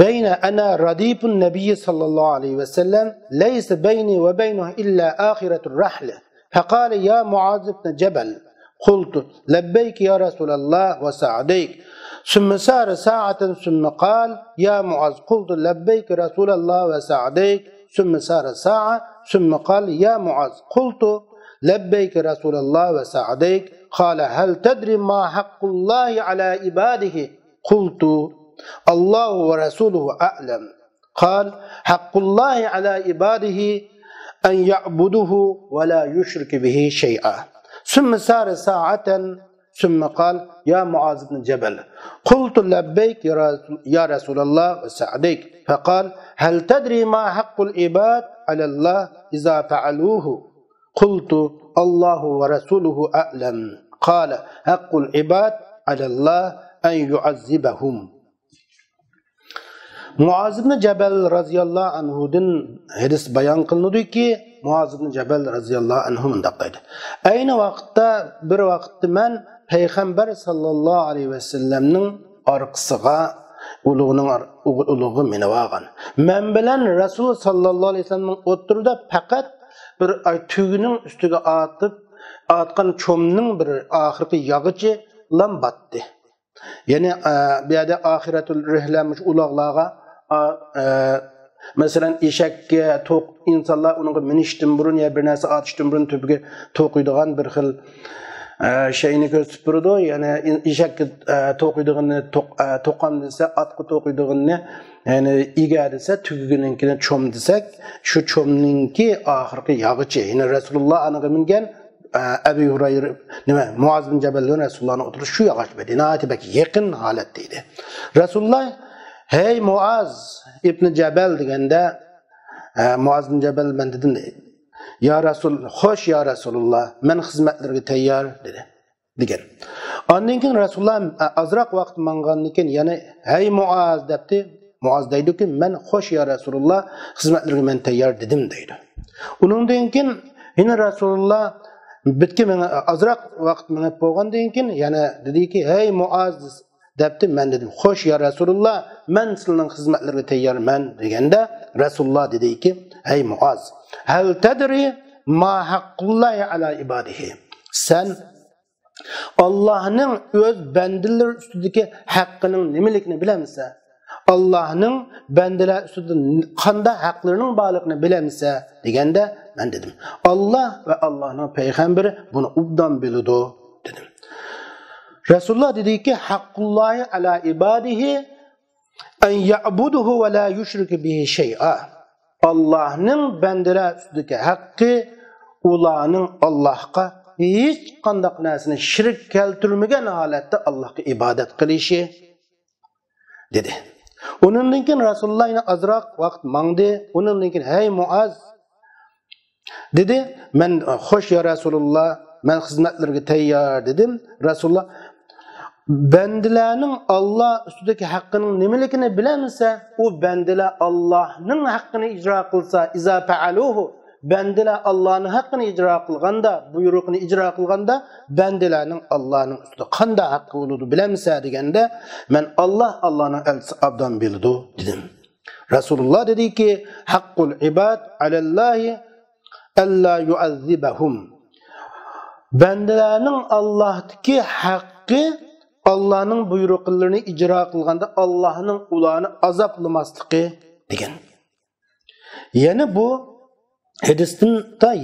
بين أنا رديف النبي صلى الله عليه وسلم، ليس بيني وبينه إلا آخرة الرحل، فقال: يا معاذ بن جبل. قلت: لبيك يا رسول الله وسعديك. ثم سار ساعة ثم قال: يا معاذ. قلت: لبيك رسول الله وسعديك. ثم سار ساعة ثم قال: يا معاذ. قلت: لبيك رسول الله وسعديك. قال: هل تدري ما حق الله على عباده؟ قلت: الله ورسوله أعلم. قال: حق الله على عباده أن يعبدوه ولا يشركوا به شيئا. ثم سار ساعة ثم قال: يا معاذ بن جبل. قلت: لبيك يا رسول، يا رسول الله وسعديك. فقال: هل تدري ما حق العباد على الله إذا فعلوه؟ قلت: الله ورسوله أعلم. قال: حق العباد على الله أن يعذبهم. مۇئاز ئىبن جەبەل رەزىياللاھۇ ئەنھۇدىن ھەدىس بايان قىلىنىدۇكى، مۇئاز ئىبن جەبەل رەزىياللاھۇ ئەنھۇ مۇنداق دەيدۇ: ئەينى ۋاقىتتا، بىر ۋاقىتتا مەن پەيغەمبەر ساللاللاھۇ ئەلەيھى ۋەسەللەمنىڭ ئارقىسىغا، ئۇلۇغىنىڭ ئار-، ئۇلۇغىغا مىنىۋالغان. مەن بىلەن رەسۇل ساللاللاھۇ ئەلەيھى ۋەسەللەمنىڭ ئوتتۇرىدا پەقەت بىر، ئاي، تۆگىنىڭ ئۈستىگە ئاتىپ، ئاتقان چومنىڭ بىر ئاخىرقى ياغىچىلا باتتى. يەنى، ئە، بۇ يەردە ئاخىرەتۇل رەھلە مۇشۇ ئۇلاغلارغا، ئا، ئە، مەسىلەن، ئېشەككە توق-، ئىنسانلار ئۇنىڭغا مىنىشتىن بۇرۇن يا بىر نەرسە ئارتىشتىن بۇرۇن تۆپىگە توقۇيدىغان بىر خىل، ئە، شەينى كۆرسىتىپ بېرىدۇ. يەنى ئېشەككە، ئە، توقۇيدىغىنىنى توق-، ئە، توقام دېسە، ئاتقا توقۇيدىغىنىنى، يەنى ئىگە دېسە، تۆگىنىڭكىنى چوم دېسەك، شۇ چومنىڭكى ئاخىرقى ياغىچى، يەنى رەسۇلۇللا ئانىغا مىنگەن، ئە، ئەبى ھۇرەيرە، نېمە، مۇئاز بىن جەبەل بىلەن رەسۇلۇللانىڭ ئوتتۇرىسى شۇ ياغاچ بەدى، ناھايىتى بەك يېقىن ھالەتتە ئىدى. رەسۇلۇللا: ھەي مۇئاز ئىبنى جەبەل دېگەندە، ئە، مۇئاز بىن جەبەل مەن دېدىم، يا رەسۇل، خوش يا رەسۇلۇللا، مەن خىزمەتلىرىگە تەييار دېدى. دېگەن. ئاندىن كېيىن رەسۇلۇللا، ئە، ئازراق ۋاقىت ماڭغاندىن كېيىن يەنە، ھەي مۇئاز دەپتۇ. مۇئاز دەيدۇكى، مەن خوش يا رەسۇلۇللا، خىزمەتلىرىگە مەن تەييار دېدىم دەيدۇ. ئۇنىڭدىن كېيىن يەنە رەسۇلۇللا بىتكە مېڭە-، ئازراق ۋاقىت مېڭىپ بولغاندىن كېيىن يەنە دېدىكى، ھەي مۇئاز، دەپتۇ. مەن دېدىم، خوش يا رەسۇلۇللا، مەن سىلىنىڭ خىزمەتلىرىگە تەييارمەن دېگەندە، رەسۇلۇللا دېدىكى، ھەي مۇئاز، ھەل تەدرى ما ھەققۇللاھى ئەلا ئىبادىھى، سەن ئاللاھنىڭ ئۆز بەندىلىرى ئۈستىدىكى ھەققىنىڭ نېمىلىكىنى بىلەمسەن؟ ئاللاھنىڭ بەندىلەر ئۈستىدە قانداق ھەقلىرىنىڭ بارلىقىنى بىلەمسەن؟ دېگەندە، مەن دېدىم، ئاللاھ ۋە ئاللاھنىڭ پەيغەمبىرى بۇنى ئوبدان بىلىدۇ، دېدىم. رەسۇلۇللا دېدىكى، ھەققۇللاھى ئەلا ئىبادىھى ئەن يەئبۇدۇھۇ ۋە لا يۇشرىكە بىھى شەيئا. ئاللاھنىڭ بەندىلەر ئۈستىدىكى ھەققى، ئۇلارنىڭ ئاللاھقا ھېچقانداق نەرسىنى شېرىك كەلتۈرمىگەن ھالەتتە ئاللاھقا ئىبادەت قىلىشى، دېدى. ئۇنىڭدىن كېيىن رەسۇلۇللا يەنە ئازراق ۋاقىت ماڭدى. ئۇنىڭدىن كېيىن، ھەي مۇئاز، دېدى، مەن، خوش يا رەسۇلۇللا، مەن خىزمەتلىرىگە تەييار، دېدىم. رەسۇلۇللا، بەندىلەرنىڭ ئاللا ئۈستىدىكى ھەققىنىڭ نېمىلىكىنى بىلەمسەن؟ ئۇ بەندىلەر ئاللانىڭ ھەققىنى ئىجرا قىلسا، ئىزا پەئەلۇھۇ، بەندىلەر ئاللانىڭ ھەققىنى ئىجرا قىلغاندا، بۇيرۇقىنى ئىجرا قىلغاندا، بەندىلەرنىڭ ئاللانىڭ ئۈستىدە قانداق ھەققى بولىدۇ بىلەمسەن؟ دېگەندە، مەن، ئاللا ئاللانىڭ ئەلچىسى ئابدان بىلىدۇ، دېدىم. رەسۇلۇللا دېدىكى، ھەققۇل ئىباد ئەلەللاھى ئەللا يۇئەززىبەھۇم. بەندىلەرنىڭ ئاللاھتىكى ھەققى، ئاللانىڭ بۇيرۇقلىرىنى ئىجرا قىلغاندا ئاللانىڭ ئۇلارنى ئازابلىماسلىقى، دېگەن. يەنە بۇ ھەدىستىن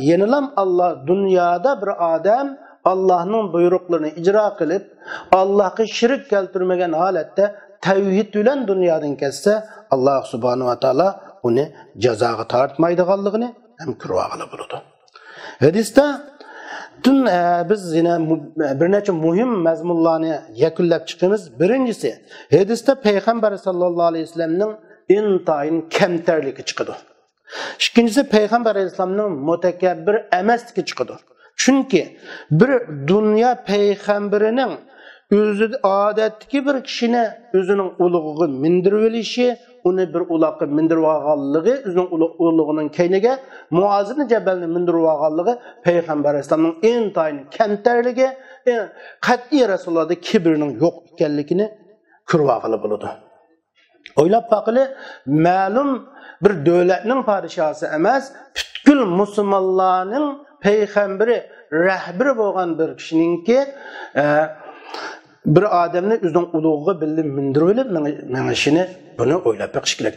يەنىلام ئاللا، دۇنيادا بىر ئادەم ئاللانىڭ بۇيرۇقلىرىنى ئىجرا قىلىپ، ئاللاغا شېرىك كەلتۈرمىگەن ھالەتتە تەۋھىد بىلەن دۇنيادىن كەتسە، ئاللا سۇبھانەھۇ ۋە تائالا ئۇنى جازاغا تارتمايدىغانلىقىنى ھەم كۆرۈۋالغىلى بولىدۇ. ھەدىستىن، ئە، بىز يەنە مۇ-، بىر نەچچە مۇھىم مەزمۇنلارنى يەكۈنلەپ چىقىمىز. بىرىنچىسى، ھەدىستە پەيغەمبەر ساللاللاھۇ ئەلەيھى ۋەسەللەمنىڭ ئىنتايىن كەمتەرلىكى چىقىدۇ. ئىككىنچىسى، پەيغەمبەر ئەلەيھىسسالامنىڭ مۇتەكەببىر ئەمەسلىكى چىقىدۇ. چۈنكى بىر دۇنيا پەيغەمبىرىنىڭ ئۆزى ئادەتتىكى بىر كىشىنى ئۆزىنىڭ ئۇلۇغىغا مىندۈرۈۋېلىشى، ئۇنى بىر ئۇلاققا مىندۈرۈۋالغانلىقى، ئۆزىنىڭ ئۇلۇ-، ئۇلۇغىنىڭ كەينىگە مۇئاز ئىبن جەبەلنى مىندۈرۈۋالغانلىقى پەيغەمبەر ئەلەيھىسسالامنىڭ ئىنتايىن كەمتەرلىكى، ئى، قەتئىي رەسۇلۇللادا كىبىرنىڭ يوق ئىكەنلىكىنى كۆرۈۋالغىلى بولىدۇ. ئويلاپ باققىلى، مەلۇم بىر دۆلەتنىڭ پادىشاھى ئەمەس، پۈتكۈل مۇسۇلمانلارنىڭ پەيغەمبىرى، رەھبىرى بولغان بىر كىشىنىڭكى، ئە، بىر ئادەمنى ئۆزىنىڭ ئۇلۇغىغا بىللە مىندۈرۈۋېلىپ مېڭ-، مېڭىشىنى، بۇنى ئويلاپ بېقىش كېرەك.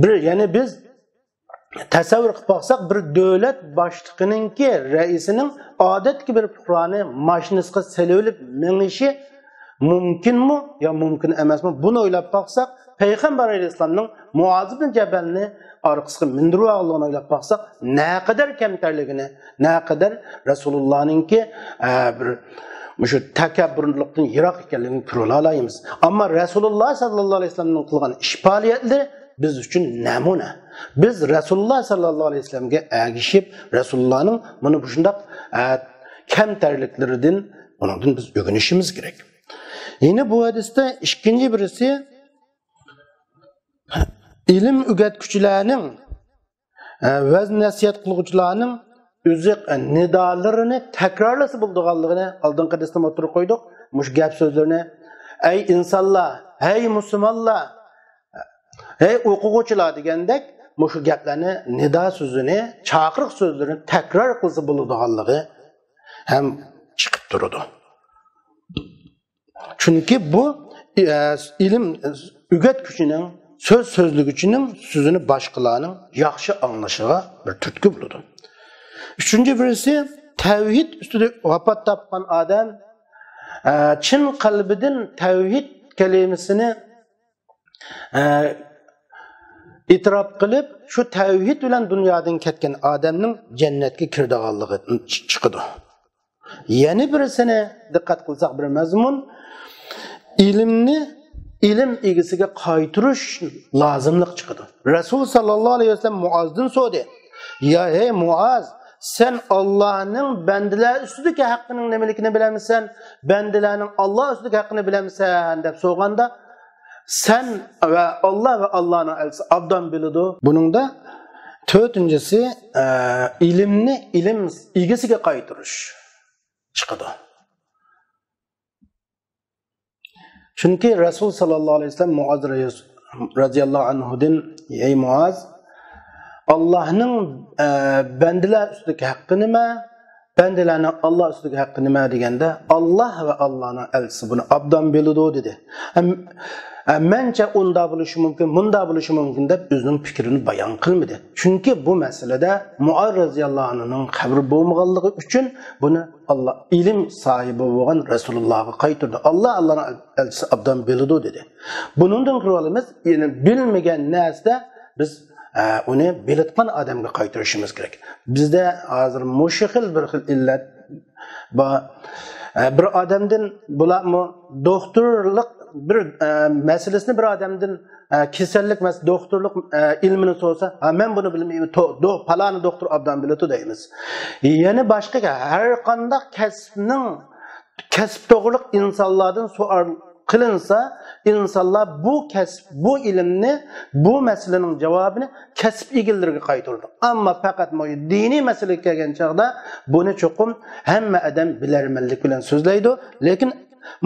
بىر، يەنى بىز تەسەۋۋۇر قىلىپ باقساق، بىر دۆلەت باشلىقىنىڭكى، رەئىسىنىڭ ئادەتتىكى بىر پۇقرانى ماشىنىسىغا سېلىۋېلىپ مېڭىشى مۇمكىنمۇ يا مۇمكىن ئەمەسمۇ؟ بۇنى ئويلاپ باقساق، پەيغەمبەر ئەلەيھىسسالامنىڭ مۇئاز ئىبن جەبەلنى ئارقىسىغا مىندۈرۈۋالغانلىقىنى ئويلاپ باقساق، نەقەدەر كەمتەرلىكىنى، نەقەدەر رەسۇلۇللانىڭكى، ئە، بىر مۇشۇ تەكەببۇرلۇقتىن يىراق ئىكەنلىكىنى كۆرۈۋالالايمىز. ئەمما رەسۇلۇللا ساللاللاھۇ ئەلەيھى ۋەسەللەمنىڭ قىلغان ئىش پائالىيەتلىرى بىز ئۈچۈن نەمۇنە. بىز رەسۇلۇللا ساللاللاھۇ ئەلەيھى ۋەسەللەمگە ئەگىشىپ، رەسۇلۇللانىڭ مانا مۇشۇنداق، ئە، كەمتەرلىكلىرىدىن، ئۇنىڭدىن بىز ئۆگىنىشىمىز كېرەك. يەنە بۇ ھەدىستە ئىككىنچى بىرسى، ئىلىم ئۆگەتكۈچىلەرنىڭ، ئە، ۋەز نەسىھەت قىلغۇچىلارنىڭ ئۆزى، ئە، نىدالىرىنى تەكرارلىسا بولىدىغانلىقىنى ئالدىنقى ھەدىستىمۇ ئوتتۇرىغا قويدۇق. مۇشۇ گەپ سۆزلىرىنى، ئەي ئىنسانلار، ھەي مۇسۇلمانلار، ھەي ئوقۇغۇچىلار دېگەندەك، مۇشۇ گەپلەرنى، نىدا سۆزىنى، چاقىرىق سۆزلىرىنى تەكرار قىلسا بولىدىغانلىقى ھەم چىقىپ تۇرىدۇ. چۈنكى بۇ، ئە، ئىلىم ئۆگەتكۈچىنىڭ، سۆز سۆزلىگۈچىنىڭ سۆزىنى باشقىلارنىڭ ياخشى ئاڭلىشىغا بىر تۈرتكە بولىدۇ. ئۈچىنچى بىرسى، تەۋھىد ئۈستىدە ۋاپات تاپقان ئادەم، ئە، چىن قەلبىدىن تەۋھىد كەلىمىسىنى، ئە، ئېتىراپ قىلىپ، شۇ تەۋھىد بىلەن دۇنيادىن كەتكەن ئادەمنىڭ جەننەتكە كىرىدىغانلىقى چىقىدۇ. يەنە بىرسىنى دىققەت قىلساق، بىر مەزمۇن، ئىلىمنى ئىلىم ئىگىسىگە قايتۇرۇش لازىملىق چىقىدۇ. رەسۇل ساللاللاھۇ ئەلەيھى ۋەسەللەم مۇئازدىن سورىدى، يا ھەي مۇئاز، سەن ئاللانىڭ بەندىلەر ئۈستىدىكى ھەققىنىڭ نېمىلىكىنى بىلەمسەن؟ بەندىلەرنىڭ ئاللا ئۈستىدىكى ھەققىنى بىلەمسەن؟ دەپ سورىغاندا، سەن ۋە ئاللا ۋە ئاللانىڭ ئەلچىسى ئابدان بىلىدۇ. بۇنىڭدا تۆتىنچىسى، ئە، ئىلىمنى ئىلىم ئىگىسىگە قايتۇرۇش چىقىدۇ. چۈنكى رەسۇل ساللاللاھۇ ئەلەيھى ۋەسەللەم مۇئاز رەزىياللاھۇ ئەنھۇدىن، ئەي مۇئاز، ئاللاھنىڭ، ئە، بەندىلەر ئۈستىدىكى ھەققى نېمە؟ بەندىلەرنىڭ ئاللا ئۈستىدىكى ھەققى نېمە دېگەندە، ئاللا ۋە ئاللانىڭ ئەلچىسى بۇنى ئابدان بىلىدۇ دېدى. ئەم-، ئە، مەنچە ئۇنداق بولۇشى مۇمكىن، مۇنداق بولۇشى مۇمكىن دەپ ئۆزىنىڭ پىكرىنى بايان قىلمىدى. چۈنكى بۇ مەسىلىدە مۇئاز رەزىياللاھۇ ئەنھۇنىڭ خەۋىرى بولمىغانلىقى ئۈچۈن بۇنى ئاللا، ئىلىم ساھىبى بولغان رەسۇلۇللاغا قايتۇردى. ئاللا، ئاللانىڭ ئەلچىسى ئابدان بىلىدۇ دېدى. بۇنىڭدىن كۆرۈۋالىمىز، يەنى بىلمىگەن نەرسىدە بىز، ئە، ئۇنى بىلىدىغان ئادەمگە قايتۇرۇشىمىز كېرەك. بىزدە ھازىر مۇشۇ خىل بىر خىل ئىللەت بار. ئە، بىر ئادەمدىن بۇلارمۇ دوختۇرلۇق بىر، ئە، مەسىلىسىنى بىر ئادەمدىن، ئە، كېسەللىك مەس-، دوختۇرلۇق، ئە، ئىلمىنى سورىسا، ھا، مەن بۇنى بىلمەيمەن، تو-، دو-، پالانى دوختۇر ئابدان بىلىدۇ دەيمىز. يەنە باشقا ھەر قانداق كەسىپنىڭ كەسىپ توغرۇلۇق ئىنسانلاردىن سوئال قىلىنسا، ئىنسانلار بۇ كەسىپ، بۇ ئىلىمنى، بۇ مەسىلىنىڭ جاۋابىنى كەسىپ ئىگىلىرىگە قايتۇرىدۇ. ئەمما پەقەت مۇ-، دىنىي مەسىلىگە كەلگەن چاغدا بۇنى چوقۇم ھەممە ئادەم بىلەرمەنلىك بىلەن سۆزلەيدۇ. لېكىن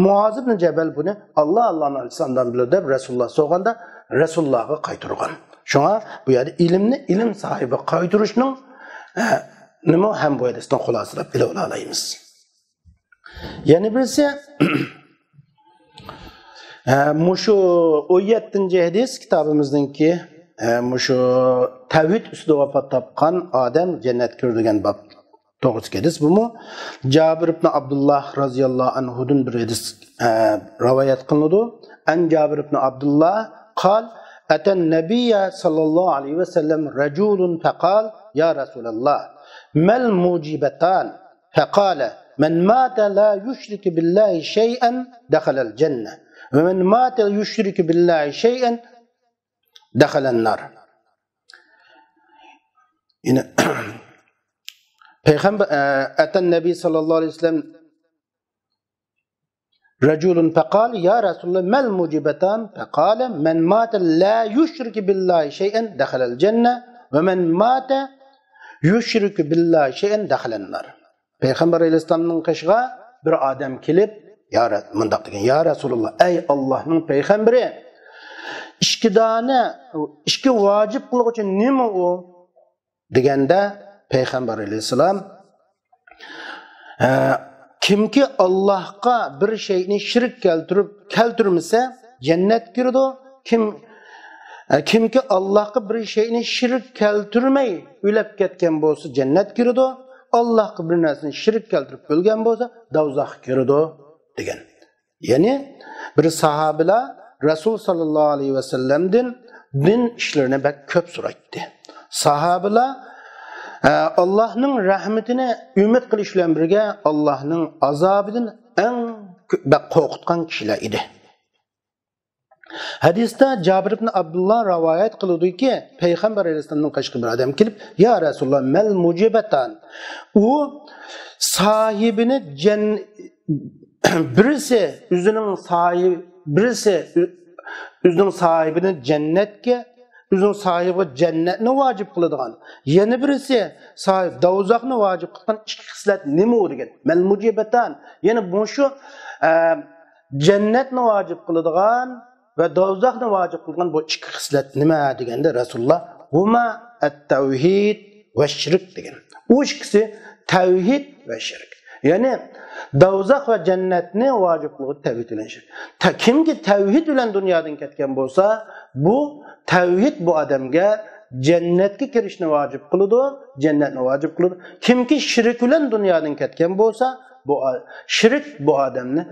مۇئاز ئىبن جەبەل بۇنى ئاللا، ئاللانىڭ ئەلچىسى ئابدان بىلىدۇ دەپ رەسۇلۇللا سورىغاندا رەسۇلۇللاغا قايتۇرغان. شۇڭا بۇ يەردە ئىلىمنى ئىلىم ساھىبىگە قايتۇرۇشنىڭ، ئە، نېمە ھەم بۇ ھەدىستىن خۇلاسىلاپ بىلىۋالالايمىز. يەنە بىرسى، ئە، مۇشۇ ئون يەتتىنچى ھەدىس كىتابىمىزنىڭكى، ئە، مۇشۇ تەۋھىد ئۈستىدە ۋاپات تاپقان ئادەم جەننەتكە كىرىدۇ دېگەن باب توغرىسىدىكى ھەدىس. بۇمۇ جابىر ئىبن ئابدۇللا رازىياللاھۇ ئەنھۇدىن بىر ھەدىس، ئە، رىۋايەت قىلىنىدۇ. ئەن جابىر ئىبن ئابدۇللا قال، أتى النبي صلى الله عليه وسلم رجل فقال: يا رسول الله، ما الموجبتان؟ فقال: من مات لا يشرك بالله شيئا دخل الجنة، ومن مات يشرك بالله شيئا دخل النار. يەنى، پەيغەمبەر، ئە، أتى النبي صلى الله عليه وسلم رجل فقال: يا رسول الله، ما الموجبتان؟ فقال: من مات لا يشرك بالله شيئا دخل الجنة، ومن مات يشرك بالله شيئا دخل النار. پەيغەمبەر ئەلەيھىسسالامنىڭ قېشىغا بىر ئادەم كېلىپ، يا رە-، مۇنداق دېگەن: يا رەسۇلۇللا، ئەي ئاللاھنىڭ پەيغەمبىرى، ئىككى دانە، ئىككى ۋاجىپ قىلغۇچى نېمە ئۇ؟ دېگەندە، پەيغەمبەر ئەلەيھىسسالام، ئە، كىمكى ئاللاھقا بىر شەيئىنى شېرىك كەلتۈرۈپ، كەلتۈرمىسە، جەننەتكە كىرىدۇ. كىم، ئە، كىمكى ئاللاھقا بىر شەيئىنى شېرىك كەلتۈرمەي ئۆلۈپ كەتكەن بولسا، جەننەتكە كىرىدۇ. ئاللاھقا بىر نەرسىنى شېرىك كەلتۈرۈپ ئۆلگەن بولسا، دوزاخقا كىرىدۇ، دېگەن. يەنى بىر ساھابىلار رەسۇل ساللاللاھۇ ئەلەيھى ۋەسەللەمدىن دىن ئىشلىرىنى بەك كۆپ سورايتتى. ساھابىلار، ئە، ئاللاھنىڭ رەھمىتىنى ئۈمىد قىلىش بىلەن بىرگە ئاللاھنىڭ ئازابىدىن ئەڭ كۆ-، بەك قورقۇتقان كىشىلەر ئىدى. ھەدىستە جابىر ئىبن ئابدۇللا رىۋايەت قىلىدۇكى، پەيغەمبەر ئەلەيھىسسالامنىڭ قېشىغا بىر ئادەم كېلىپ، يا رەسۇلاللا، مەل مۇجىبەتان؟ ئۇ ساھىبىنى جەن-، بىرسى ئۆزىنىڭ ساھىب-، بىرسى ئۆ-، ئۆزىنىڭ ساھىبىنى جەننەتكە، ئۆزىنىڭ ساھىبىغا جەننەتنى ۋاجىپ قىلىدىغان، يەنە بىرسى ساھىب دوزاخنى ۋاجىپ قىلغان ئىككى خىسلەت نېمە ئۇ دېگەن. مەل مۇجىبەتان، يەنى مۇشۇ، ئە، جەننەتنى ۋاجىپ قىلىدىغان ۋە دوزاخنى ۋاجىپ قىلغان بۇ ئىككى خىسلەت نېمە دېگەندە، رەسۇلۇللا، ھۇما ئەت-تەۋھىد ۋە شىرك دېگەن. ئۇ ئىككىسى تەۋھىد ۋە شىرك. يەنى دوزاخ ۋە جەننەتنى ۋاجىپ قىلغۇچى تەۋھىد بىلەن شىرك. تا-، كىمكى تەۋھىد بىلەن دۇنيادىن كەتكەن بولسا، بۇ تەۋھىد بۇ ئادەمگە جەننەتكە كىرىشنى ۋاجىپ قىلىدۇ، جەننەتنى ۋاجىپ قىلىدۇ. كىمكى شىرك بىلەن دۇنيادىن كەتكەن بولسا، بۇ ئا-، شىرك بۇ ئادەمنى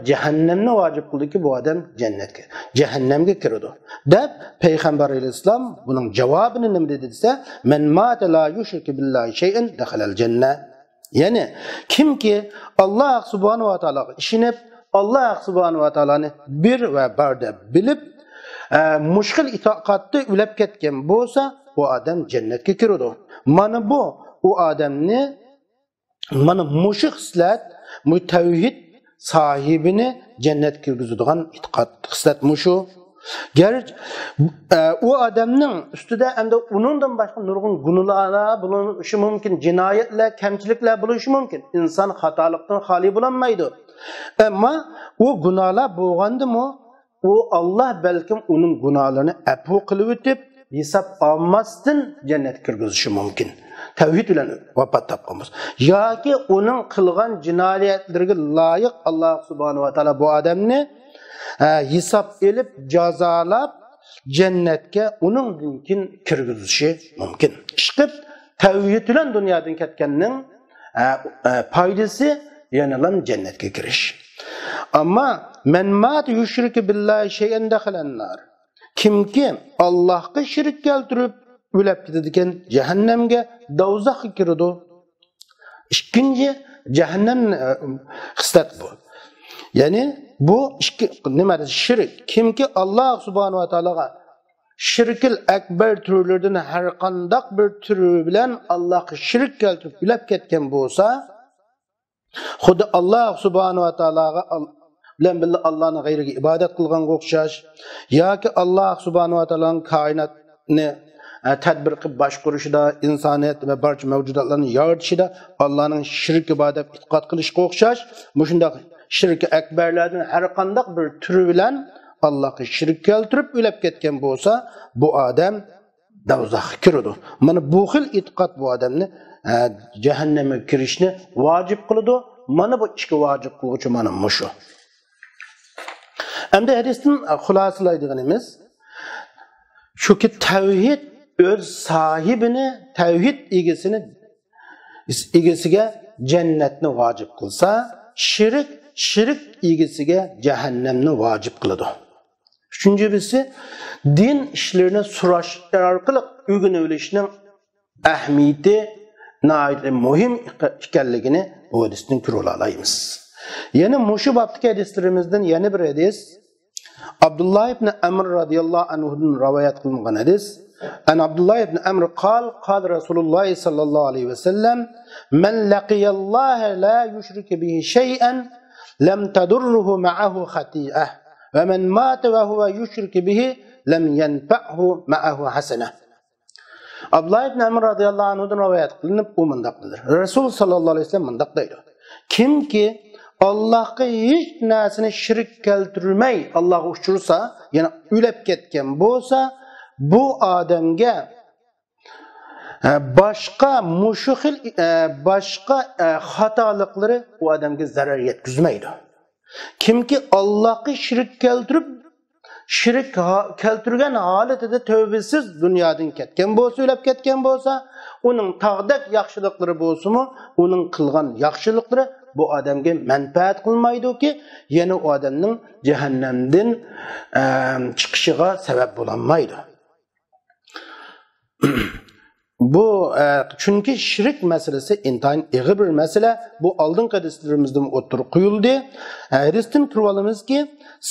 جەھەننەمنى ۋاجىپ قىلدىكى، بۇ ئادەم جەننەتكە، جەھەننەمگە كىرىدۇ، دەپ پەيغەمبەر ئەلەيھىسسالام بۇنىڭ جاۋابىنى نېمە دېدى دېسە، مەن ماتە لا يۇشرىكۇ بىللاھى شەيئەن دەخەلەل جەننە. يەنى كىمكى ئاللاھ سۇبھانەھۇ ۋە تائالاغا ئىشىنىپ، ئاللاھ سۇبھانەھۇ ۋە تائالانى بىر ۋە بار دەپ بىلىپ، ئە، مۇشۇ خىل ئېتىقادتا ئۆلۈپ كەتكەن بولسا، ئۇ ئادەم جەننەتكە كىرىدۇ. مانا بۇ ئۇ ئادەمنى، مانا مۇشۇ خىسلەت، مۇ-، تەۋھىد ساھىبىنى جەننەتكە كىرگۈزىدىغان ئېتىقاد، خىسلەت مۇشۇ. گەرچە ئۇ ئادەمنىڭ ئۈستىدە ئەمدى ئۇنىڭدىن باشقا نۇرغۇن گۇناھلار بولۇشى مۇمكىن، جىنايەتلەر، كەمچىلىكلەر بولۇشى مۇمكىن. ئىنسان خاتالىقتىن خالىي بولالمايدۇ. ئەمما ئۇ گۇناھلار بولغاندىمۇ، ئۇ ئاللا بەلكىم ئۇنىڭ گۇناھلىرىنى ئەپۇ قىلىۋېتىپ، ھېساب ئالماستىن جەننەتكە كىرگۈزۈشى مۇمكىن. تەۋھىد بىلەن ۋاپات تاپقان بولسا. ياكى ئۇنىڭ قىلغان جىنايەتلىرىگە لايىق ئاللا سۇبھانەھۇ ۋە تائالا بۇ ئادەمنى، ئە، ھېساب ئېلىپ، جازالاپ، جەننەتكە ئۇنىڭدىن كېيىن كىرگۈزۈشى مۇمكىن. ئىشقىلىپ، تەۋھىد بىلەن دۇنيادىن كەتكەننىڭ، ئە، ئە، پايدىسى يەنىلا جەننەتكە كىرىش. ئەمما، مەن مات يۇشرىكۇ بىللاھى شەيئەن دەخەلەن نار. كىمكى ئاللاھقا شېرىك كەلتۈرۈپ ئۆلۈپ كېتىدىكەن، جەھەننەمگە، دوزاخقا كىرىدۇ. ئىككىنچى جەھەننەم، ئە، خىسلەت بۇ. يەنى بۇ ئىككى، نېمە دېسە، شېرىك. كىمكى ئاللا سۇبھانەھۇ ۋە تائالاغا شىركىل ئەكبەر تۈرلىرىدىن ھەر قانداق بىر تۈرى بىلەن ئاللاھقا شېرىك كەلتۈرۈپ ئۆلۈپ كەتكەن بولسا، خۇددى ئاللا سۇبھانەھۇ ۋە تائالاغا ئال-، بىلەن بىللە ئاللانىڭ غەيرىگە ئىبادەت قىلغانغا ئوخشاش ياكى ئاللا سۇبھانەھۇ ۋە تائالانىڭ كائىناتنى، ئە، تەدبىر قىلىپ باشقۇرۇشىدا، ئىنسانىيەت ۋە بارچە مەۋجۇداتلارنى يارىتىشىدا ئاللانىڭ شېرىكى بار دەپ ئېتىقاد قىلىشقا ئوخشاش، مۇشۇنداق شىركى ئەكبەرلەردىن ھەر قانداق بىر تۈرى بىلەن ئاللاغا شېرىك كەلتۈرۈپ ئۆلۈپ كەتكەن بولسا، بۇ ئادەم دوزاخقا كىرىدۇ. مانا بۇ خىل ئېتىقاد بۇ ئادەمنى، ئە، جەھەننەمگە كىرىشنى ۋاجىپ قىلىدۇ. مانا بۇ ئىككى ۋاجىپ قىلغۇچى مانا مۇشۇ. ئەمدى ھەدىستىن، ئە، خۇلاسىلايدىغىنىمىز شۇكى، تەۋھىد ئۆز ساھىبىنى، تەۋھىد ئىگىسىنى، ئىگىسىگە جەننەتنى ۋاجىپ قىلسا، شىرك، شىرك ئىگىسىگە جەھەننەمنى ۋاجىپ قىلىدۇ. ئۈچىنچى بىرسى، دىن ئىشلىرىنى سوراش ئارقىلىق ئۆگىنىۋېلىشنىڭ ئەھمىيىتى ناھايىتى مۇھىم ئىكەنلىكىنى بۇ ھەدىستىن كۆرۈۋالالايمىز. يەنە مۇشۇ بابتىكى ھەدىسلىرىمىزدىن يەنە بىر ھەدىس، ئابدۇللا ئىبن ئەمر رازىياللاھۇ ئەنھۇدىن رىۋايەت قىلىنغان ھەدىس. عن عبد الله بن عمرو قال، قال رسول الله صلى الله عليه وسلم: من لقي الله لا يشرك به شيئا لم تضره معه خطيئة، ومن مات وهو يشرك به لم ينفعه معه حسنة. ئابدۇللا ئىبن ئەمر رازىياللاھۇ ئەنھۇدىن رىۋايەت قىلىنىپ، ئۇ مۇنداق دېدى. رەسۇل ساللاللاھۇ ئەلەيھى ۋەسەللەم مۇنداق دەيدۇ. كىمكى ئاللاھقا ھېچ نەرسىنى شېرىك كەلتۈرمەي ئاللاھقا ئۇچرىسا، يەنى ئۆلۈپ كەتكەن بولسا، بۇ ئادەمگە، ئە، باشقا مۇشۇ خىل، ئە، باشقا، ئە، خاتالىقلىرى ئۇ ئادەمگە زەرەر يەتكۈزمەيدۇ. كىمكى ئاللاھقا شېرىك كەلتۈرۈپ، شېرىك ھا-، كەلتۈرگەن ھالىتىدە تەۋبىسىز دۇنيادىن كەتكەن بولسا، ئۆلۈپ كەتكەن بولسا، ئۇنىڭ تاغدەك ياخشىلىقلىرى بولسىمۇ، ئۇنىڭ قىلغان ياخشىلىقلىرى بۇ ئادەمگە مەنپەئەت قىلمايدۇكى، يەنە ئۇ ئادەمنىڭ جەھەننەمدىن، ئەم، چىقىشىغا سەۋەب بولالمايدۇ. بۇ، ئە، چۈنكى شىرك مەسىلىسى ئىنتايىن ئېغىر بىر مەسىلە. بۇ ئالدىنقى ھەدىسلىرىمىزدىمۇ ئوتتۇرىغا قويۇلدى. ئە، ھەدىستىن كۆرۈۋالىمىزكى،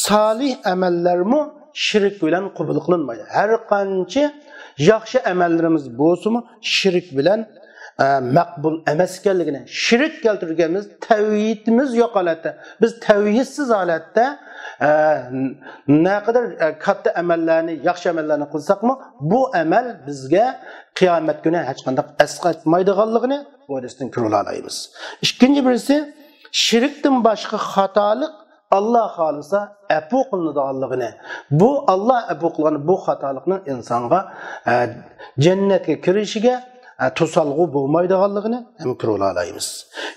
سالىھ ئەمەللەرمۇ شىرك بىلەن قوبۇل قىلىنمايدۇ. ھەر قانچە ياخشى ئەمەللىرىمىز بولسىمۇ، شىرك بىلەن، ئە، مەقبۇل ئەمەس ئىكەنلىكىنى، شىرك كەلتۈرگەنمىز، تەۋھىدىمىز يوق ھالەتتە، بىز تەۋھىدسىز ھالەتتە، ئە، نەقەدەر، ئە، كاتتا ئەمەللەرنى، ياخشى ئەمەللەرنى قىلساقمۇ، بۇ ئەمەل بىزگە قىيامەت كۈنى ھېچقانداق ئەسقاتمايدىغانلىقىنى بۇ ھەدىستىن كۆرۈۋالالايمىز. ئىككىنچى بىرسى، شىركتىن باشقا خاتالىق ئاللا خالىسا ئەپۇ قىلىنىدىغانلىقىنى، بۇ ئاللا ئەپۇ قىلغان بۇ خاتالىقنىڭ ئىنسانغا، ئە، جەننەتكە كىرىشىگە، ئە، توسالغۇ بولمايدىغانلىقىنى ھەم كۆرۈۋالالايمىز.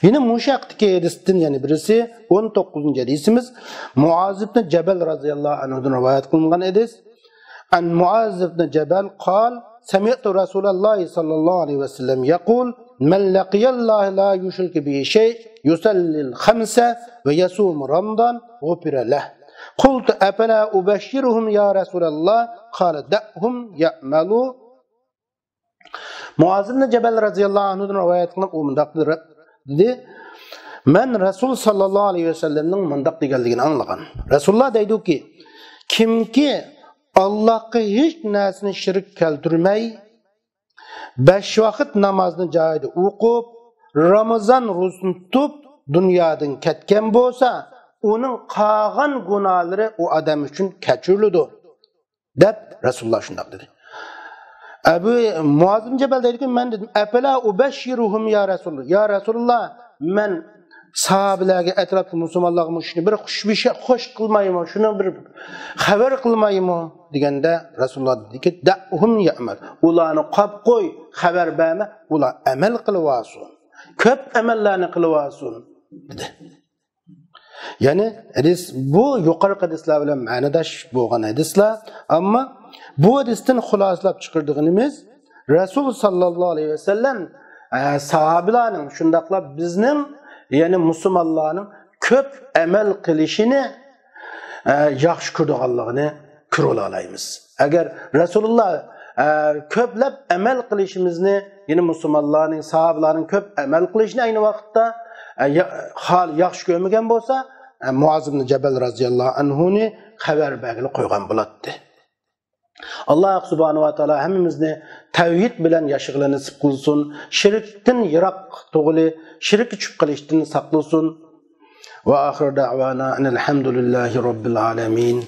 يەنە مۇشۇ ھەقتىكى ھەدىستىن يەنە بىرسى، ئون توققۇزىنچى ھەدىسىمىز، مۇئاز ئىبن جەبەل رازىياللاھۇ ئەنھۇدىن رىۋايەت قىلىنغان ھەدىس. عن معاذ بن جبل قال: سمعت رسول الله صلى الله عليه وسلم يقول: من لقي الله لا يشرك به شيء يصلي الخمس ويصوم رمضان غفر له. قلت: أفلا أبشرهم يا رسول الله؟ قال: دعهم يعملوا. مۇئاز ئىبن جەبەل رازىياللاھۇ ئەنھۇدىن رىۋايەت قىلىنىپ، ئۇ مۇنداق دېدى، مەن رەسۇل ساللاللاھۇ ئەلەيھى ۋەسەللەمنىڭ مۇنداق دېگەنلىكىنى ئاڭلىغان. رەسۇلۇللا دەيدۇكى، كىمكى ئاللاھقا ھېچ نەرسىنى شېرىك كەلتۈرمەي، بەش ۋاقىت نامازنى جايىدا ئوقۇپ، رامىزان روزىسىنى تۇتۇپ، دۇنيادىن كەتكەن بولسا، ئۇنىڭ قالغان گۇناھلىرى ئۇ ئادەم ئۈچۈن كەچۈرۈلىدۇ. دەپ رەسۇلۇللا شۇنداق دېدى. ئەبۇ مۇئازىم جەبەل دەيدىكى، مەن دېدىم، ئەپەلا ئۇبەششىرۇھۇم يا رەسۇلۇللا، يا رەسۇلۇللا، مەن ساھابىلەرگە، ئەتراپتىكى مۇسۇلمانلارغا مۇشۇنى بىر خۇش بېشى خۇش قىلمايمۇ، شۇنى بىر خەۋەر قىلمايمۇ دېگەندە، رەسۇلۇللا دېدىكى، دەئۇھۇم يەئمەل، ئۇلارنى قاپ قوي، خەۋەر بەرمە، ئۇلار ئەمەل قىلىۋالسۇن، كۆپ ئەمەللەرنى قىلىۋالسۇن دېدى. يەنى ھەدىس، بۇ يۇقىرىقى ھەدىسلەر بىلەن مەنىداش بولغان ھەدىسلەر. ئەمما بۇ ھەدىستىن خۇلاسىلاپ چىقىرىدىغىنىمىز، رەسۇل ساللاللاھۇ ئەلەيھى ۋەسەللەم، ئە، ساھابىلارنىڭ، شۇنداقلا بىزنىڭ، يەنى مۇسۇلمانلارنىڭ كۆپ ئەمەل قىلىشىنى، ئە، ياخشى كۆرىدىغانلىقىنى كۆرۈۋالالايمىز. ئەگەر رەسۇلۇللا، ئە، كۆپلەپ ئەمەل قىلىشىمىزنى، يەنى مۇسۇلمانلارنىڭ، ساھابىلارنىڭ كۆپ ئەمەل قىلىشىنى ئەينى ۋاقىتتا، ئە، يا-، خال-، ياخشى كۆرمىگەن بولسا، ئە، مۇئاز ئىبن جەبەل رازىياللاھۇ ئەنھۇنى خەۋەر بەرگىلى قويغان بولاتتى. ئاللا سۇبھانەھۇ ۋە تائالا ھەممىمىزنى تەۋھىد بىلەن ياشىغىلى نېسىپ قىلسۇن، شىركتىن يىراق تۇغۇلى، شىرككە چۈشۈپ قېلىشتىن ساقلىسۇن. ۋە ئاخىر دەئۋانا ئەنىل ھەمدۇلىللاھى رەببىل ئالەمىن.